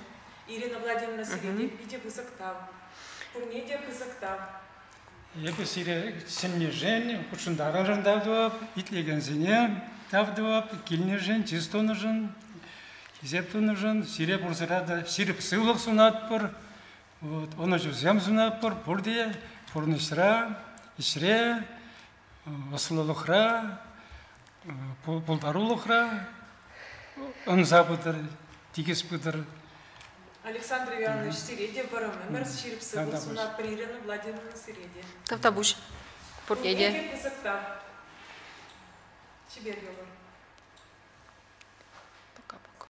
Ирина Владимировна, сире те питӗ пысӑк тав. Пурне те пысӑк тав. Эпӗ сире чӗннӗшӗн, хутшӑнтарнӑшӑн тав тӑвап, итлекенсене тав тӑвап, килнӗшӗн, чыс тунӑшӑн, хисеп тунӑшӑн. Сире пурсӑра та ҫирӗп сывлӑх сунатпӑр, вот, ӑнӑҫусем сунатпӑр пурте пурнӑҫра, ӗҫре, ӑслӑлӑхра, пултарулӑхра ӑнса пытӑр, тикӗс пытӑр. Александр Иванович, сире те вӑрӑм ӗмӗр, ҫирӗп сывлӑх сунатпӑр. Ирина Владимировна, сире те. Тавтапуҫ пурне те. Пысӑк тав. Чипер юлӑр.